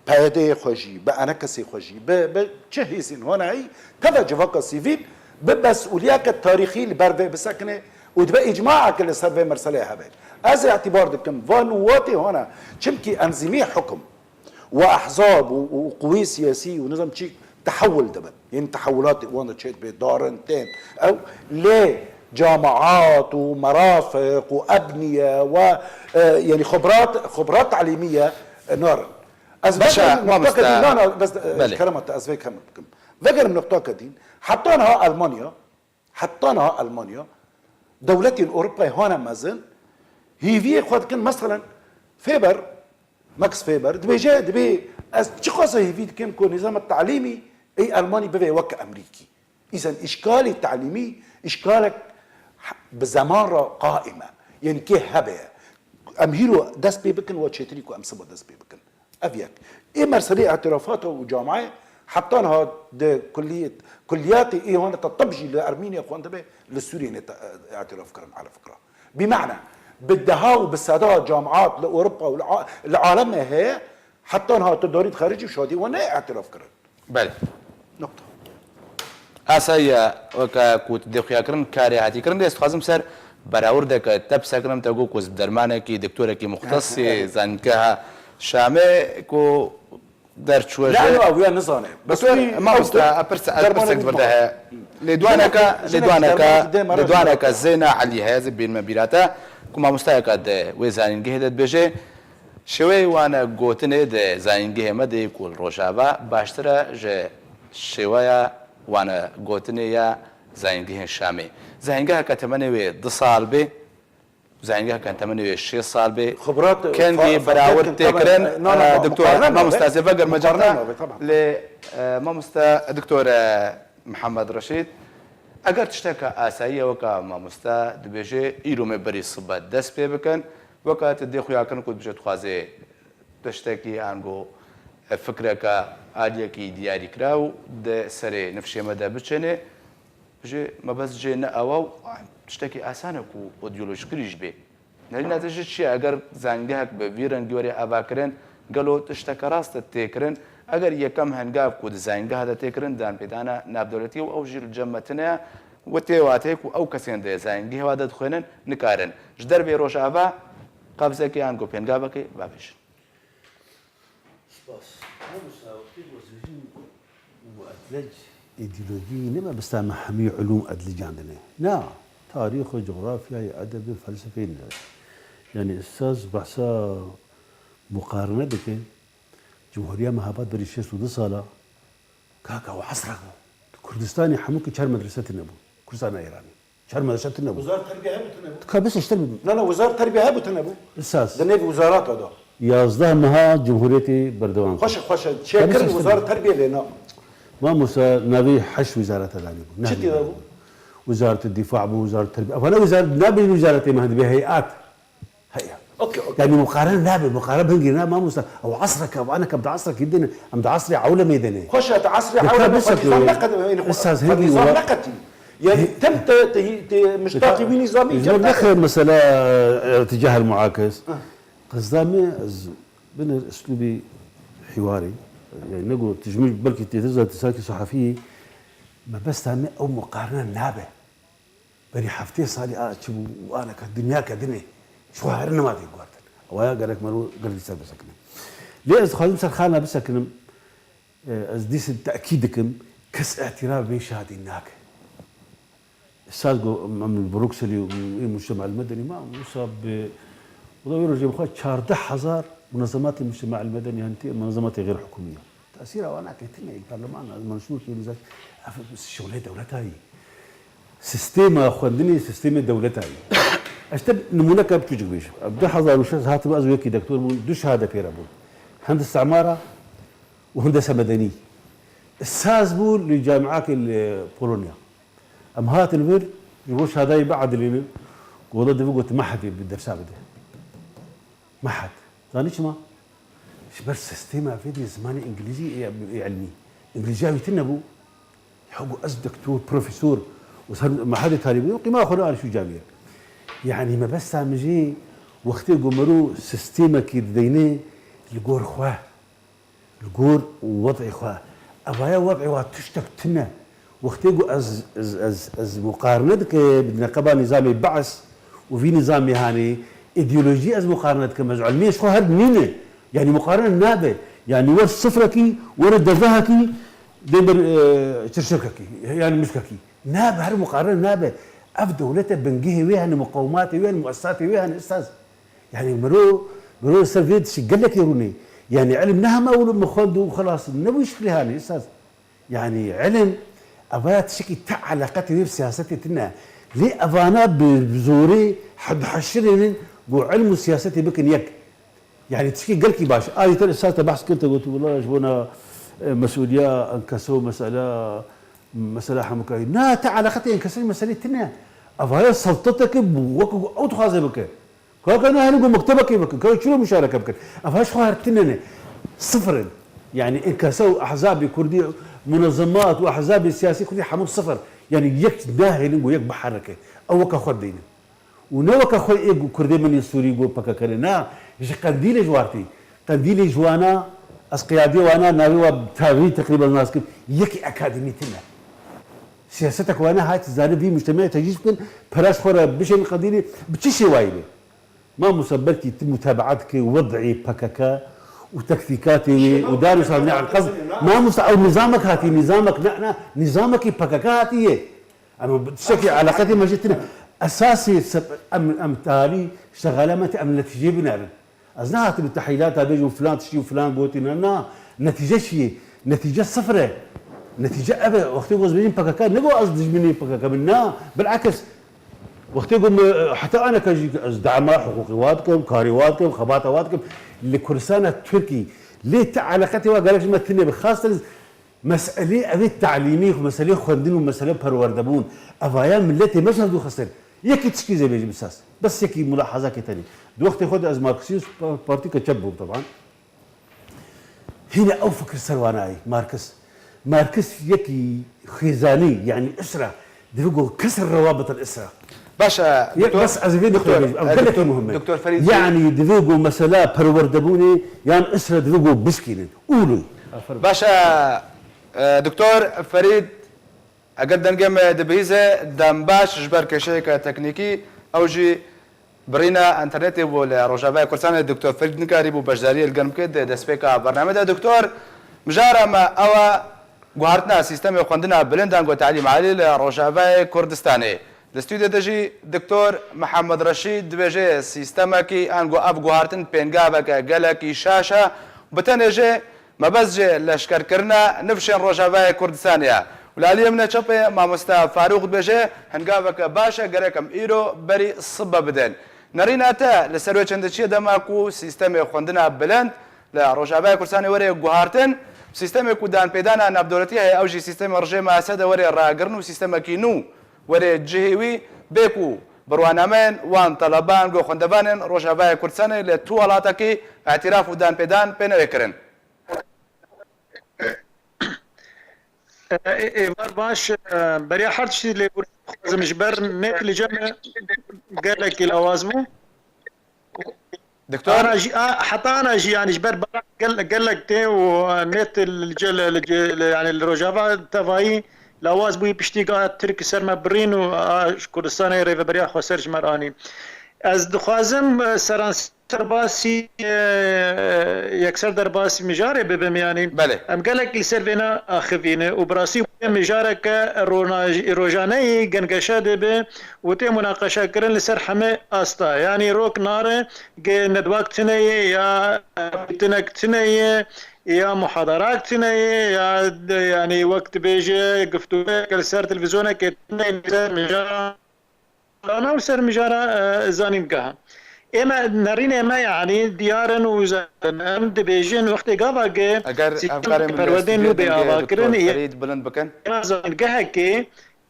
P Y D'yê xwe jî, bi enekesê xwe jî, bi, bi çi hêzên hona heyî, teve civaka sivîl bi mesûliyeke tarîxî li ber vê bisekine û dibe îcmaeke li ser vê meseleyê hebe. Ez îtîbar dikim, van û watê hona, çimkî enzîmê hukum, û ehzab û, û quwê siyasî û nizam çî tehewul dibin. Yên tehewilatê wan de çê dibe darin tên. Ew lê cemaat û merafiq û ebniye we, e, yanî xubrat, xubrat talîmiye, e, narin. Ez Baş e, vegerim nuqteke mamoste. Dîn, na, na, bes, e, Belê. Kerema te, ez vê kem bikim. Vegerim nuqteke dîn. Heta niha Elmanya, Heta niha Elmanya, dewletên Ewropayê hane mezin, hêviyê xwe dikin, meselen, Weber, Max Weber, dibêje, dibê, ez çiqasa hêvî dikim ku nîzama talîmî ê Elmanî bibe wek Emerîkî. Îzen îşkalê talîmî, îşkalek bi zeman re qaîm e. Yanî kê hebe ye. Em hîro dest pê bikin, wa çêtirî ku em siba dest pê bikin. Ev yek. Ê merselê îtirafata û camayê heta niha di kulliyet, kulliyatê ê hone te tib jî li Ermîniya xwendibe, li Sûriyê ne te, e, îtiraf kirin, ala fikra. Bî mane, bi deha û bi seda camat li Ewropa û li a-, li alemê heye, heta niha tu darî dixericî û şadî wan ne îtiraf kirin. Belê. Nokta. Asayiye, weke ku tu dê xuya kirin, karê hatî kirin, lê ez dixwazim ser berawurdeke te bisekinim, te got ku ez bi dermanekî, doktorekî muxtesî zanîngeha Şamê ku derçûye Ne, jê. No, ew ya nizane. Bes Doktor, wî, mamoste, ew de-, e, pirs-, e, dermanekî pirsek vir de heye. Lê duaneke, Jinek, lê jinek duaneke, dermanekî dê me lê re duaneke jinek. Zeyna Elî heye, ez ê bînime bîra te, ku mamosteyeke di wê zanîngehê de dibêje, Şêweyê wane gotinê di zanîngehê me de yê ku li Rojava baştir e ji şêweya wane gotinê ya zanîngehên Şamê. Zanîngeheke temenê wê du sal bê, zanîngeheke temenê wê şêst sal bê. Xibrat, Kengî fa-, berawir fa-, tê kirin, na, na, e, na, doktor, muqarene nabe. Mamoste, ez ê vegerim Muqarene ceta. Nabe, tamam. Lê, e, mamoste, doktor, e, Mihemed Reşîd, eger tişteke asayî ye, weke mamoste dibêje, îro me berî sibe dest pê bikin, weke tu dê xuya kirin ku dibêje dixwaze tiştekî ango fikreke aliyekî diyarî kiraw di serê nifşê me de biçêne, dibêje, me bes cê ne ew e û tiştekî asan e ku îdeolojîkirî jî bê. Nerîna te ji çi ye? Eger zanîngehek bi vî rengî were avakirin, gelo tişteke rast e tê kirin? Eger yekem hengav ku di zanîngeha de tê kirin, danpêdana navdewletî ye û ew jî li cem me tune ye, wê tê wateyê ku ew kesên di zanîngehê wa de dixwînin, nikarin ji dervê Rojava qebzekê yan ku pêngavekê vebêjin. Spas. Mamosta, wextê ku ez dibêjim û edlec, îdeolojî, ne mebesta me hemî ulûm edlican dine. Na, tarîx û cografyayê, edebê, felsefeyê ne. Yanî, ustaz behsa muqarene dike, Cumhuriya Mehabad berî şêst û du sala, kaka, ew esrek bû. Di Kurdistanê hemû ki çar medrese tune bû. Kurdistana Îranê. Çar medrese tune bû. Wezarê Terbiyê hebû tune bû. Ka bes işte bû. Na, na, Wezarê Terbiyê hebû tune bû. Esas. Di nêv wezarata da. Yazdeh meha Cumhuriyetê berdewam kir. Xweş e, xweş e. Çêkirin Wezarê Terbiyê lê na. Mamosta navê heşt wezareta danî bû. Çi tê de bû? Wezareta Difa bû, Wezareta Terbiyê. Ev ne wezareta, nabê wezareta me hindibê heyat. Heye. Okey, okey. Yanî muqarene nabe, muqarene bingî ne mamosta. Ew esreke, ev aneke bi esrekî dine. Em di esrê ewlemê de ne. Xweş e, di esrê ewlemê xwe nîzam neqet-, Esas xwe hingî nîzam wa- neqetî. Yanî tim te, te, te miştaqî wî nîzamî Nîzam cem nexe neke. Mesela, e, îtîcah el muakis. Heh. Qesda me ez binir uslûbî hiwarî. Yanî ne got, tu ji min belkî têtir zat, tu sanki sehafî yî. Mebesta me ew muqarene nabe. Berî heftê salî a çi bû û aneka dinyake dinê çi xwe here nema tê guhertin. Ewa ya gerek mero girdî ser bisekine. Lê ez dixwazim ser xalina bisekinim, e, ez dîsin tekîd dikim, kes îtiraf vê şahidî nake. Saz got, em li Brukselî û ê mujtema el-medenî ma, wisa bi, wela wê rojê bixwe çardeh hezar munezematê mujtema el-medenî, yanî tê munezematê xêr hikûmî ye. Tesîra wan eke tune, parleman, manşûr, ev şolê dewleta yî. Sistêma xwendinê, sistêmê dewleta yî. Ez te nimûneke biçûcik bêjim. Ev du hezar û şeş hatibû, ez wekî doktor bûm, du şehade pê re bûn. Hin istimara û hin desa medenî. Saz bû li camiakê li Polonya. Em hatin vir, ji bo şadayê biedilînin, gola divê got mehedê bi dersa bide. Mehed. Zanî çima? Ji ber sistêma vê dê zimanê îngilîzî ê, ê ilmî. Îngilîziya wî tune bû. Ya got ez doktor, profesor, û ser mehedê talîbî, qîma xwe neanî şû camiyê. Yanî mebesta min jî wextê ku mero sistêmekî dideyne li gor xwe. Li gor wed'ê xwe. Evaya wed'ê wa tiştek tune. Wextê ku ez, ez, ez, ez muqarene dike bi neqeba nîzamê Be's û vî nîzamê hanê, îdeolojî ez muqarene dikim, ez ilmê ji xwe her nîne. Yanî muqarene nabe. Yanî wer sifrekî, wer devehekî, dê ber, e, çirşirkekî, yanî mişkekî. Nabe, her muqarene nabe. Ev dewlete bingehê wê hene, muqewimatê wê hene, muessisatê wê hene, ustaz. Yanî miro, miro ser vê dişî gelekî rûnê. Yanî ilim ne hema wilo min xwend û xelas, ne wî şiklê hanê, ustaz. Yanî ilim, evaya tiştekî te eleqetê wê bi siyasetê tune. Lê evana bi, bi zorê hidheşirênin ku ilim û siyasetê bikin yek. Yanî tiştekî gelkî baş. Ayî te li ser te behs kir, te got, wela ji bona, e, mesûliya enkeso, mesela, mesela hemûkayî. Na, te eleqetê enkeso meselê tune. Evaya selteteke wek ew dixwaze bike. Kaka ne henî ku mektebekê bikin, kaka çilo muşareke bikin. Ev heş xwe her tine ne. Sifir in. Yanî enkese û ehzabê kurdî, munezemat û ehzabê siyasî kurdî hemû sifir. Yanî yek nahêlin ku yek biherike. Ew weke xwe dibînin. Û ne weke xwe ê ku kurdê min ê Sûrî ku P K K ne. Na, ji Qendîlê ji war tê. Qendîlê ji wana, ez qiyadê wana navê wa tavî teqrîben nas kim. Yekî akademî tine. Siyasetek wana hat zane vî mujtemeyê tecîz bikin, pera ji xwe re bişên Qendîlê, bi çi şêwayî be? Mamosta belkî tu mutabaet dikî wed'ê P K K û tektîkatê wê û dar û sazî enqez. Mamosta ew nizamek hatî, nizamek ne, ne, nizamekî P K K hatî ye. Em tiştekî eleqetê me jî tune. Esasê se-, em, em talî şexale me te em netîceyê binerin. Ez nehatim bi tehîlata bêjim filan tiştî û filan gotî ne, na, netîce çi ye? Netîce sifir e. Netîce ev e. Wextê ku ez bêjim P K K, ne ku ez dijminê P K K bin, na, bilekis. Wextê ku min, heta aneke jî ez dema hiqûqê wa dikim, karê wa dikim, xebata wa dikim, li Kurdistana Tirkî. Lê ti eleqetê wa gelek ji me tune bi xastir meselê ev ê talîmî, meselê xwendin û meselê perwerdebûn. Evaya miletê me ji hevdû xistin. Yekî tişkî zê bêjim esas. Bes yekî mulahazakê tenê. Di wextê xwe de ez Marksîst pa-, partîka çep bûm teban. Hîne ew fikir ser wanayî, Markis. Markis yekî xêzanî, yanî usra, divê ku kesr rewabitil usra. Baş e, Yek doktor, bes ez vê doktor, nokta bêjim. Ev e, gelekî doktor, muhim e. Doktor Ferîd jî Yanî divê ku mesela perwerdebûnê yan usra divê ku bişkînin. Ûlû. Baş e, e, doktor Ferîd, eger dengê me dibihîze, dem baş ji ber kêşeyeke teknîkî, ew jî Birîna înternetê bû li Rojavayê Kurdistanê, Doktor Ferîd nikarîbû beşdariyê li gel bike di destpêka bernamê de. Doktor, mijara me ew e guhartina sîstemê xwendina bilind ango telîm alî li Rojavayê Kurdistanê. Di stûdyo de jî Doktor Mihemed Reşîd dibêje sîstemekî ango ev guhartin pêngaveke gelekî şaş e. Bi tenê jî Mebest ji leşkerkirina nifşên Rojavayê Kurdistanê ye. Û li aliyê min e çepê mamosta Farûq dibêje, hingaveke baş e, gerek em îro berî sibe bidin. Nerîna te li ser wê çendî çi ye dema ku sîstemê xwendina bilind li Rojavayê Kurdistanê were guhartin, sîstemê ku danpêdana navdewletî heye, ew jî sîstemê rejîma Esed e were ragirin û sîstemekî nû were cihê wî, bê ku birwanameyên wan teleban go xwendevanên Rojavayê Kurdistanê li tu welatekî îtiraf û danpêdan pê newê kirin. Ê-, êvar baş, e, beriya her tiştî lêborî dixwazim ji ber nêt li cem gelekî lawaz bû. Doktor? Ana jî, a, heta ana jî, yanî ji ber bala gel-, gelek tê û, e, nêt li ce-, li, li ce-, li, yanî li Rojava tevayî lawaz bûyî piştî ka Tirk ser me birîn û, a, ji Kurdistanê rêveberiya xweser ji me re anî. Ez dixwazim, e, serans- derbasî, e, yekser derbasî mijarê bibim, yanî Belê. em gelek li ser vêna axivîne û bi rastî wê mijareke rona-, rojaneyî gengeşe dibe û tê munaqeşekirin li ser heme asta. Yanî rok nare ge nedwak tune ye ya, e, mîtinek tune ye ya muhadarak tune ye ya, yanî wek dibêje giftûgeke li ser televîzyoneke tune ye li ser mijara Ana û ser mijara, e, zanîngeha. Ême nerînê me, yanî diyar in û zanin. Em dibêjin wextê gava ge Eger sîstemeke hevkarê min li perwerdên nû stûdyoyê bê dengê Doktor avakirin, Ferîd bilind bikin. ême zanîngehekê,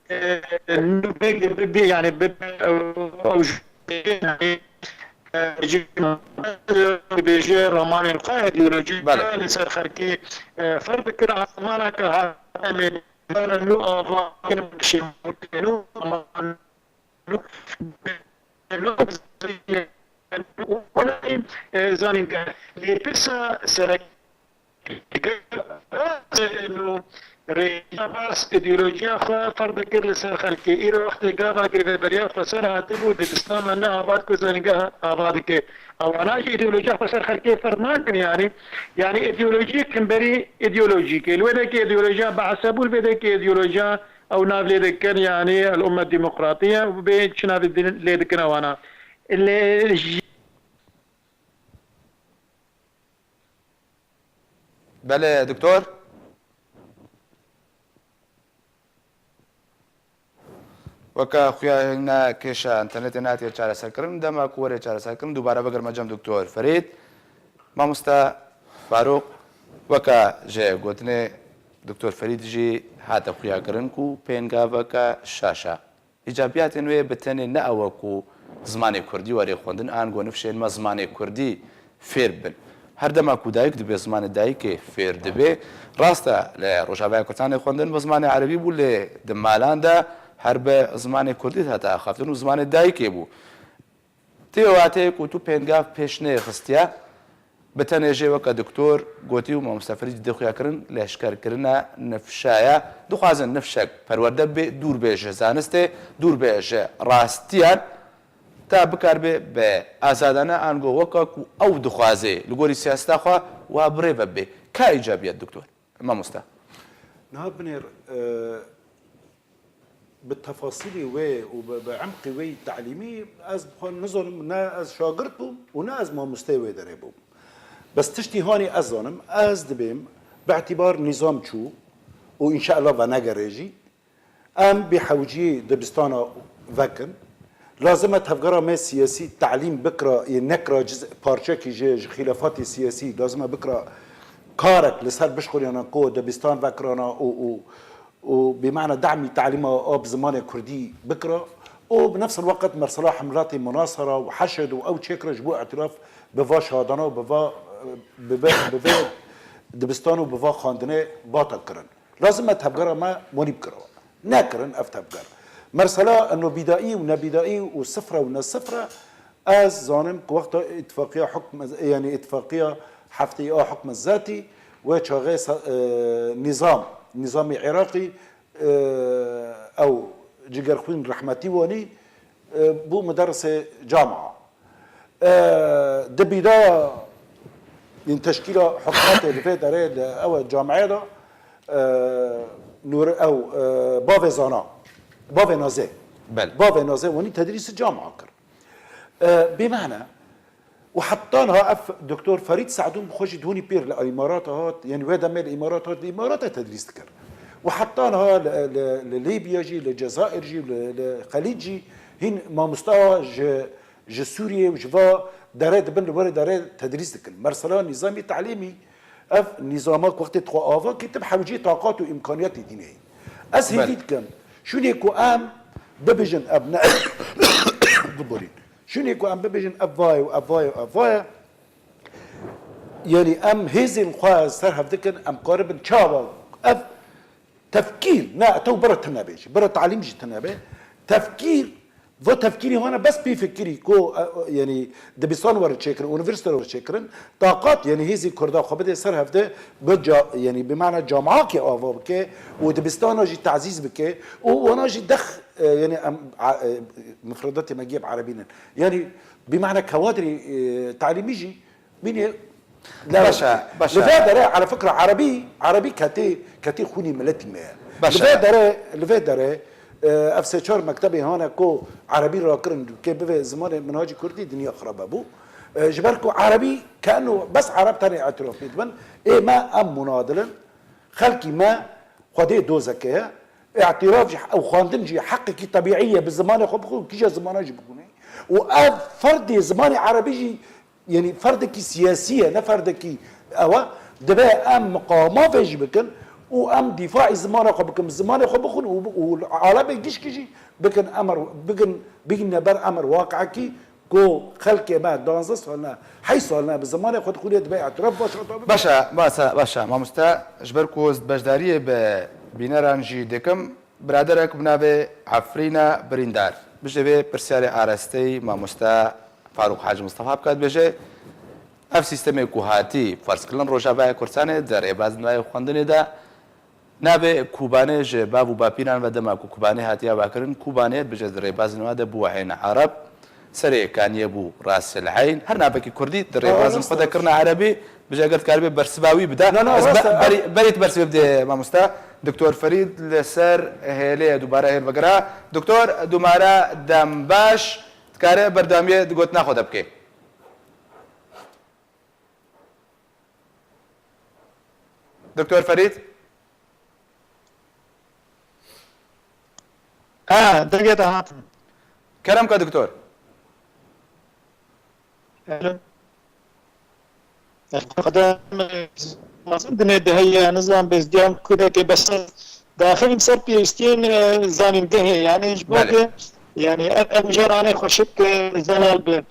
e, nû bê, bê, bê, yanî bê, bê, ew, ew ji, yanî, e, ji, dibêje ramanên xwe, ideolojî Belê. li ser xelkê, e, ferz dikir, zimaneke her em ê nû ava kirin, nû, zanînge. Lê pirsa sereke, rêya bas ideolojiya xwe ferz dikir li ser xelkê. Îro wextê gava girêveberiya xweser hatibû, dibistana ne ava dike, zanîngeha ava dike. Ewana jî ideolojiya xweser xelkê ferz nakin, yanî, yanî ideolojiyek himberî ideolojîk e. Li wê dekê ideolojiya Be'se bû, li vê dekê ideolojiya ew nav lê dikin, yanî El Ummet Demokratiye, û bê çi navê din lê dikin ewana. Lê ji Belê, doktor. Weke xuya ne kêşa înternetê nehatiye çareserkirin, dema ku were çareserkirin, dubare bigirme cem Doktor Ferîd. Mamoste Farûq, weke ji gotinê Doktor Ferîd jî hate xuyakirin ku pêngaveke şaş e. Îcabiyatên wê bi tenê ne ew e ku zimanê kurdî were xwendin, ango nifşên me zimanê kurdî fêr bibin. Her dema ku dayik dibe, zimanê dayikê fêr dibe. Rast e, li Rojavaya Kurdistanê xwendin bi zimanê erebî bû, lê di malan de her bi zimanê kurdî dihate axaftin û zimanê dayikê bû. Ti wateyê ku tu pêngav pêş neyê xistiye, bi tenê jê weke doktor gotî û mamoste Ferîd jî dê xuya kirin, leşkerkirina nifşa ye. Dixwazin nifşek perwerde bibe, dûr bê ji zanistê, dûr bê ji rastiyan, ta bikaribe bi azadane ango weke ku ew dixwaze li gorî siyaseta xwe wa bi rê ve bibe. Ka îcabiyet, doktor, mamoste? Niha binêr, e, bi tefasîlê wê û bi, bi emqê wê yî telîmî ez bi xwe nizanim, ne ez şagirt bûm û ne ez mamosteyê wê derê bûm. Bes tiştî hanî ez zanim, ez dibêm, bi îtîbar nîzam çû û înşeellah venegerê jî, em bêhewcî dibistana vekin. Lazim e tevgera me siyasî telîm bikira, yê nekira ciz-, parçekî ji, ji xîlafatê siyasî, lazim e bikira karek li ser bişxuriyana ku dibistan vekirana û, û, û bêmana demî telîma a bi zimanê kurdî bikira û bi nefs el-weqt mersela hemlatê munasara û heşd û ew çêkira ji bo îtiraf bi va şadana û bi va, bi vê, bi vê dibistan û bi va xwendinê bata kirin. Lazim e tevgera me monî bikirawa. Nekirin ev tevger. Mersela eno bîdaî û nebîdaî û sifre û nesifre, ez zanim ku wexta îtifaqiya hukm, yanî îtifaqiya heftê a hukm zetî, wê çaxê sa-, e, nîzam, nîzamê Iraqî, e, ew Cigerxwîn rehmetî wanî, e, bû muderrisê camia. E, di bîdaya, yin teşkîla hikûmetê li vê derê li ew camiye de, e, Nûr ew, e, bavê Zana, bavê Nazê. Belê. Bavê Nazê wanî tedrîsî camia kir. E, bêmane, û heta niha ev Doktor Ferîd Se'dûn bi xwe jî di hûnî pêr li Îmarata hat, yanî wê demê li Îmarata hat, li Îmarata tedrîs dikir. Û heta niha li, li, li Lîbya jî, li Cezayir jî, li, li Xelîc jî hîn mamosta ji, ji Sûriyê û ji va derê dibin li werê derê tedrîs dikin. Mersela nîzamî telîmî, ev nîzama ku wextê dixwe ava kî, tu bi hewcî taqat û îmkaniyetê dînê yî. Ez hêvî Belê. dikim, şûnê ku em bibêjin ev ne, biborîn. Şûnê ku em bibêjin ev va ye û ev va ye û ev va ye, yanî em hêzên xwe ser hev dikin, em karibin çawa ev tefkîr, ne, ew bira tune bê jî, bira telîm jî tune be, tefkîr Va tefkîrî hana bes pê fikirî ku, e, e, yanî dibistan were çêkirin, unîversîte were çêkirin, taqat, yanî hêzî Kurda xwe bide ser hevde, bi ca-, yanî bi mana camiyakê ava bike û dibistana jî tazîz bike û wana jî dex, e, yanî em, a, e, mifredatê me gê bi erebî nin. Yanî bi mana kewadrê, e, talîmî jî Bînê Baş e, baş e. Li vê derê, ala fikra erebî, erebî ketê, ketê xûnî miletî me ye. Baş e. Li vê derê, li vê derê, e, ev sê çar mektebê hane ku erebî rakirin, kê bivê zimanê minhacî kurdî, dinya xirabe bû. E, ji ber ku erebî, keno bes ereb tenê îtiraf pê dibin, ê me em munadil in. Xelkî me xwedê dozeke ye. Îtiraf jî û xwendin jî heqekî tebîî ye, bi zimanê xwe bixwe û kîja zimana jî bixwîne. Û ev ferdê zimanê erebî jî, yanî ferdekî siyasî ye, ne ferdekî ew e. Dibe em miqama vê jî bikin û em dîfaî zimana xwe bikin, bi zimanê xwe bixwin û, û alemê gişkî jî bikin, emir bikin, bigihîne ber emir waqiekî. Ku xelkê me duwazdeh sal ne, heşt sal ne bi zimanê xwe dixwîne, dibe îtiraf baş re tabe. Baş e, baş e, baş e, mamoste, ji ber ku beşdariyê bi bîneran jî dikim, biraderek bi navê Efrîne Birîndar, bijê vê pirsiyarê arasteyî mamoste Farûq Hacî Mistefa bike, dibêje, ev sîstemê ku hatî ferzkirin Rojavaya Kurdistanê di rêbazên wê xwendinê de, Navê Kobanê ji bav û bapîran ve dema ku Kobanê hatiye avakirin, Kobanê dibêje di rêbazên we de bû hêne Ereb, serê Kaniyê bû Ras El Eyn. Her navekî Kurdî di rêbazên xwe de kirine Erebî, dibêje eger dikaribê bersiva wî bide. Na, na, Ez rast be-, e, berî, berî tu bersiva bidê mamoste. Doktor Ferîd li ser hêlê ye, dubare hêl vegire. Doktor, dubare dem baş, dikare berdewamiyê di gotina xwe de bike. Doktor Ferîd? Ha, dengê te hatin. Kerem ke doktor. Alo. Xwedê mezin dinê de heye, nizam bezdiyan kudeke beser. Daxil ser pêwîstiyên, e, zanîngehê, yani ji bo Belê. ke, yani ev, ev mijaranê xweşik, e, zelal bi.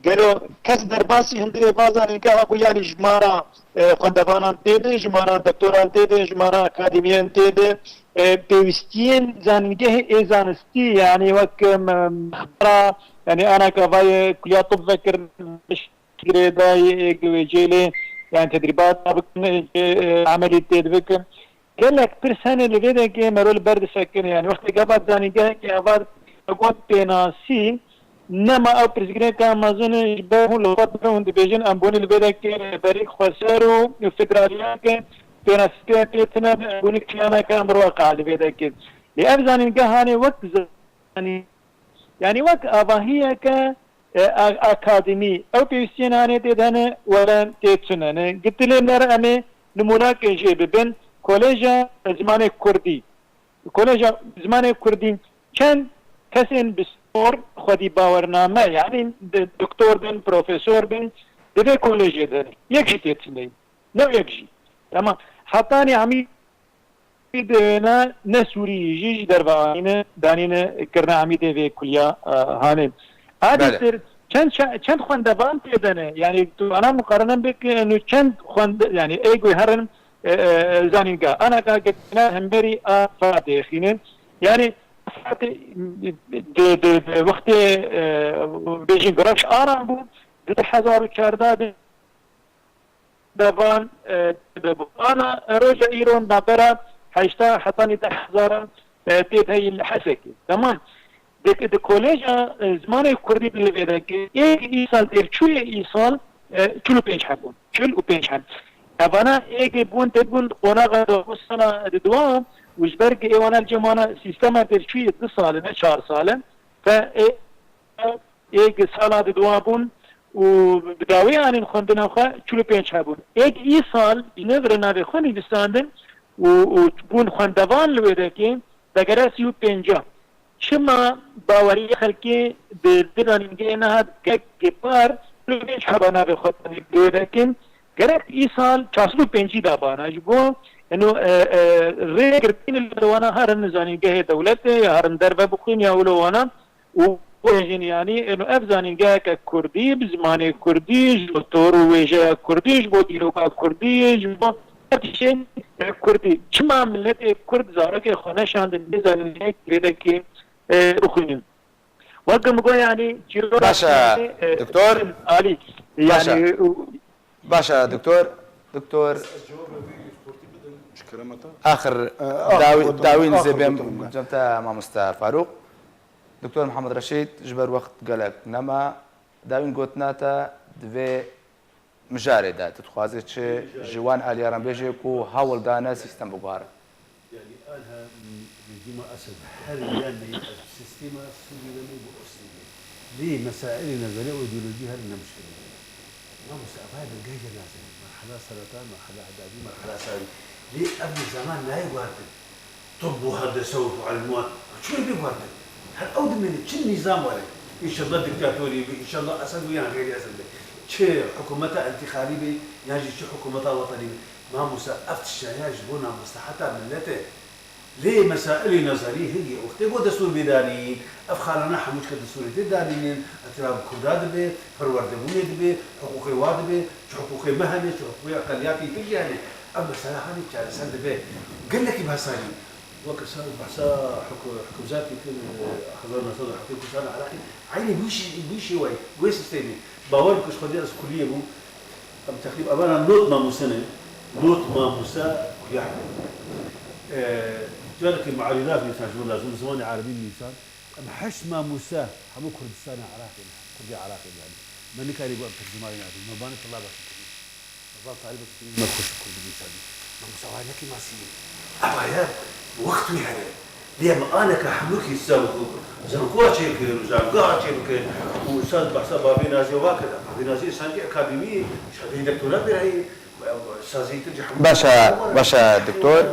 Gelo kes derbasî hundirê va zanîngeha bû, yanî ji mara, e, xwendevanan tê de, ji mara doktoran tê de, ji mara akademiyan tê de, e, pêwîstiyên zanîngehê ê zanistî, yanî wek, e, me-, mehbera, yanî anaka vayê kuliya tib vekirin, girêdayî ê wê cêlê, yanî tedrîbat bikin, ê, e, emelî tê dibikin. Gelek pirs hene li vê dekê mero li ber disekine. Yani wextê gava zanîngehekê ava got pênasî, nema ew pirsgirêka mezin in ji ber hûn li xwe dibe hûn dibêjin em bûnî li vê dekê berîk xweser û federaliyeke pênasî pê pê tine em bûnî kiyaneke em bi waqa li vê dekê. Lê ev zanîngehanê wek zanî, yani wek avahiyeke e, a-, akademî. Ew pêwîstiyên hanê tê de hene, were tê tune ne. Gitilê me re em ê nimûnakê jê bibin. Koleja Zimanê Kurdî. Koleja Zimanê Kurdî çend kesên bi sor xwedî bawername, yanî di-, doktor bin, profesor bin, di vê kolejê de ne. Yek jî tê tune. Ne yek jî. Tamam. Hetanî Amî Wî di wêne ne Sûrî jî ji derve anîne, danîne kirine Amîdê vê kuliya, e, hanê. Belê. Adîtir çend ça-, çend xwendevan tê de ne? Yani tu ana muqarene bik, e, nu çend xwende-, yani ê guherin, e, e, zanînga. Ana ka girtina hemberî a Fatê xînin. Yani Fatê di, di, di wextê, e, bêjin Giraş Aram bû, di du hezar û çardeh de devan, e, bibû. Ana roja îro nabera heşta hetanî deh hezar, e, tê de heyî li Hesekê. Tamam. Di, di koleja, e, zimanê kurdî li vê de ki êk îsal têr çûyê îsal, e, çil û pênc hebûn. Çil û pênc heb. Evana êgê bûn tê bûn qonaxa da sala di dua û ji ber ki êwana cemana sîstema têr çûyê du sal e, ne çar sal e. Fe, e, êg sala di dua bûn û bi dawî anîn xwendina xwe çil û pênc hebûn. Êg îsal ji nêv re navê xwe nivîsandin û, û bûn xwendevan li wê dekê, degere sî û pênca. Çima baweriyê xelkê bi vê zanîngehê nehat gelek gepar çil û pênc heba navê xwe tenê li wê dekin? Gerek îsal çar sed û pêncî dabana ji bo eno, e, e, rê girtîn li wana herin zanîngehê dewletê ya herin derve bixwîn ya wilo wana û wêjin, yanî, eno ev zanîngeheke kurdî, bi zimanê kurdî, ji bo tor û wêjeya kurdî, ji bo dîroka kurdî, ji bo her tiştên, e, kurdî. Çima miletê kurd zarokê xwe neşandin vê zanîngehekî vê dekê, e, bixwînin? Weke min got, yanî çîroka Baş e, yanî, e, doktor. Alî. Baş e. Yanî, û Baş e, doktor. Doktor. Ez cewabê wî sportî bidim. Ji kerema te. Axir, e, Ah, dawî, gotin, dawî axir nizê bêm gotin me. cem te, mamoste Farûq. Doktor Mihemed Reşîd, ji ber wext gelek nema. Dawîn gotina te divê mijarê de. Tu dixwazî çi ji wan aliyaran bêjî ku hewl dane sîstem biguhere? Yanî, anha, m-, dîma Esed her yanî ev sîstema Sûrî de me bi Osmanlî. Lê mesailê nezerî û îdeolojî her ne muşkil. Mamoste, ev hayê bingehê nazanin. Merhela sereta, merhela edadî, merhela sarî. Lê ev nîzaman nayê guhertin. Tib û hendese û elm û çi bê guhertin. Her ew dimêne çi nîzam were. Înşallah diktatorî bi, înşallah Esed bi yan xeyrî Esed bi. Çi hikûmeta entîxabî bi, yan jî çi hikûmeta wetenî bi. Mamoste, ev tiştaya ji bona mesleheta millet e. Lê mesailê nezerî hingê wextê ku destûr bê danîn, ev xalana hemû çike destûrê tê danînin, îtirav bi Kurda dibe, perwerdebûnê dibe, hiqûqê wa dibe, çi hiqûqê me hene, çi hiqûqê eqeliyatê din jî hene. Ev mesela hanî çareser dibe. Gelekî behsa jî. Weke sar behsa hikû-, hikûzatê kir, hezar neh sed û heftê ku sala Iraqê, eynî wî şî-, wî şêweyê, wê sîstemê. Bawer bike ji xwedî ez kuliyê bûm. Em teqrîb evana not mamûse ne. Not mamûse kuliya hikû. Ee, carekî muarîda nivîsan ji bo lazim, zimanê erebî nivîsan. Em heşt mamûse hemû Kurdistanê Iraqê ne. Kurdê Iraqê ne. Me nikarî bû em tercümanê nabî. Me banê tulabekî kirin. Me ban talibekî kirin. Me xweş Kurdî nivîsandî. Mamûse wa nekî masî. Ev aye wext wî hene. Lê em aneke hemûkî ser û zankoya çêkir û zangeha çêbikir û Ustad behsa Bavê Nazî wa kir. Bavê Nazî însangî akademî, şadê doktora pê heye, sazî kir ji hemû Baş e, baş e, doktor.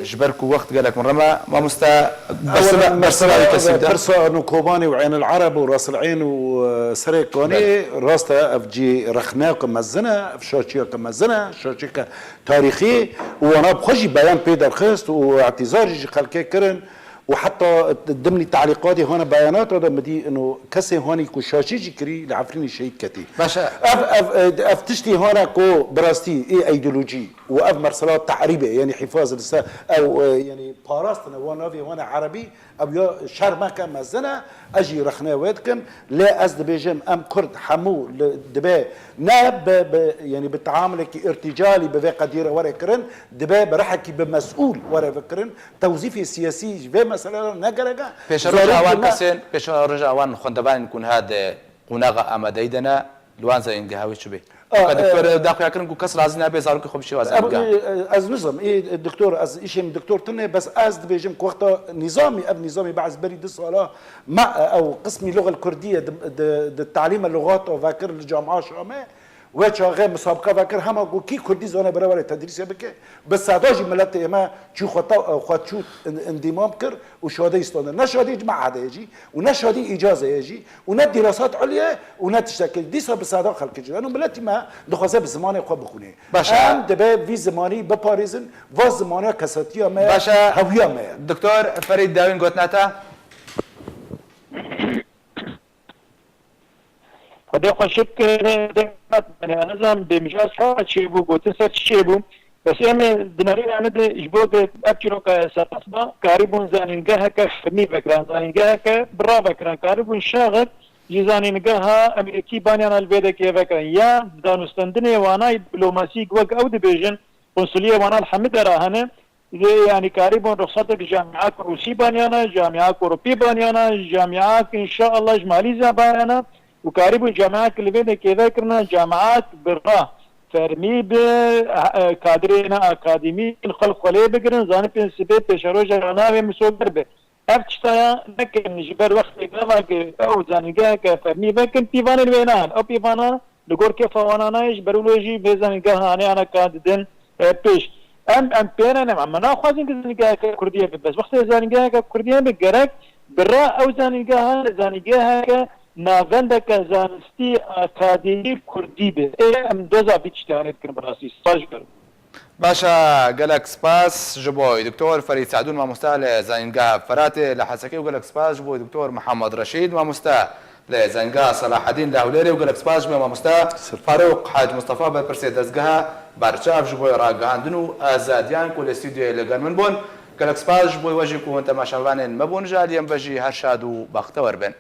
Ji ber ku wext gelek min rem e, mamoste, Ewela bersivê, bersivê wî kesî bide. Pirsa Nûkobanê û Eynil Ereb û Ras el Eyn û, e, Serê Kanê, Belê. rast e, ev cî rexneyeke mezin e, ev şaşiyeke mezin e, şaşiyeke tarîxî û wana bi xwe jî beyan pê derxist û îtîzar jî ji xelkê kirin û heta dimnî talîqatê hane beyanata de min dî ino kesê hanî ku şaşî jî kirî li Efrînê şehîd ketî. Baş e. Ev, ev, ev tiştî hane ku bi rastî ê îdeolojî û ev mesela tehrîbê, yanî hîfaz li ser ew, e, yanî parastine wan navê hane erebî, ew ya şermeke mezin e. Ez jî rexne wê dikim. Lê ez dibêjim, em Kurd hemû li, dibe ne bi, bi, yanî bi teamulekî îrtîcalî bi vê qedî re were kirin, dibe bi rihekî bi mesûl were vekirin. Tewzîfê siyasî ji vê mesele re ne gerek e. Pêşeroja Zarokê wan me kesên, pêşeroja wan xwendevanên ku niha di qonaxa amadeyî de ne, li wan zayîngeha wê çi bê? A, Ka doktor, e, daxuya kirin ku kes razî nabe zarokê xwe bişêwe zayîngeha. E, ez nizam, ê doktor, ez îşê min doktor tune, bes ez dibêjim ku wexta nîzamî, ev nîzamî behs berî du sala me, e, ew qismî luxel kurdî ye di, di, di talîme luxat vekir li Camia Şamê. Wê çaxê misabqa vekir, hema ku kî kurdî zane bire were tedrîsê bike. Bi seda jî miletê me çû xwe ta-, xwe çû in-, îndîmam kir û şadeyî standin. Ne şadî cemaetê ye jî û ne şadî îcazê ye jî û ne dîrasat ulye û ne tiştekê. Dîsa bi seda xelkê jî. Eno miletî me dixwaze bi zimanê xwe bixwîne. Baş e. Em dibe vî zimanî biparêzin, va zimana kesatiya me ye, Baş e. hewiya me ye. Doktor Ferîd Dawîn gotina te. Xwedê xweşik, e, deng hat, yani, ez nizam bêmijaz çawa çêbû, gotin ser çi çêbû. Bes em ê di nerîna me de ji bo de ev çîroka esas ba, karîbûn zanîngeheke fermî vekirin, zanîngeheke bi ra vekirin, karîbûn şaxek ji zanîngeha Amerîkî banyana li vê dekê vekirin. Ya danûstendinê wana diplomasî wek ew dibêjin, konsuliyê wana li hemî dera hene, Lê, yanî, karîbûn ruxsatek ji camîak Rûsî banyana, camîak Ewropî banyana, camîak, înşallah, ji Malîzya banyana û karîbûn camîak li vê dekê vekirina, camîak bi ra fermî bi, e, kadirê ne akademî, xelk xwe lê bigirin, zanî pênc sibê pêşeroja navê misoger be. Ev tiştaya nekin ji ber wextê gava ku ew zanîngeheke fermî vekin, pîvanên wê nahin. Ew pîvana li gor kêfa wana nayê, ji ber wilo jî vê zanîngeha hanê aneka didin, e, pêş. Em, em pê re ne, em naxwazin ku zanîngeheke kurdî hebe, bes wextê zanîngeheke kurdî hebe, gerek bi ra ew zanîngeha zanîngeheke navendeke zanistî akademî kurdî be. Ê, em doza vî tiştê hanê dikin bi rastî. Spas ji ber. Baş e, gelek spas ji bo Doktor Ferîd Sadûn, mamoste li Zanîngeha Feratê li Hesekê û gelek spas ji bo Doktor Mihemed Reşîd, mamoste li Zanîngeha Selahedîn li Hewlêrê û gelek spas ji bo mamoste Farûq Hec Mistefa, berpirsê Dezgeha Berçav ji bo ragihandin û azadiyan ku li stûdyoyê li gel min bûn. Gelek spas ji bo we jî ku hûn temaşevanên me bûn, ji aliyê me ve jî her şad û baxtewer bin.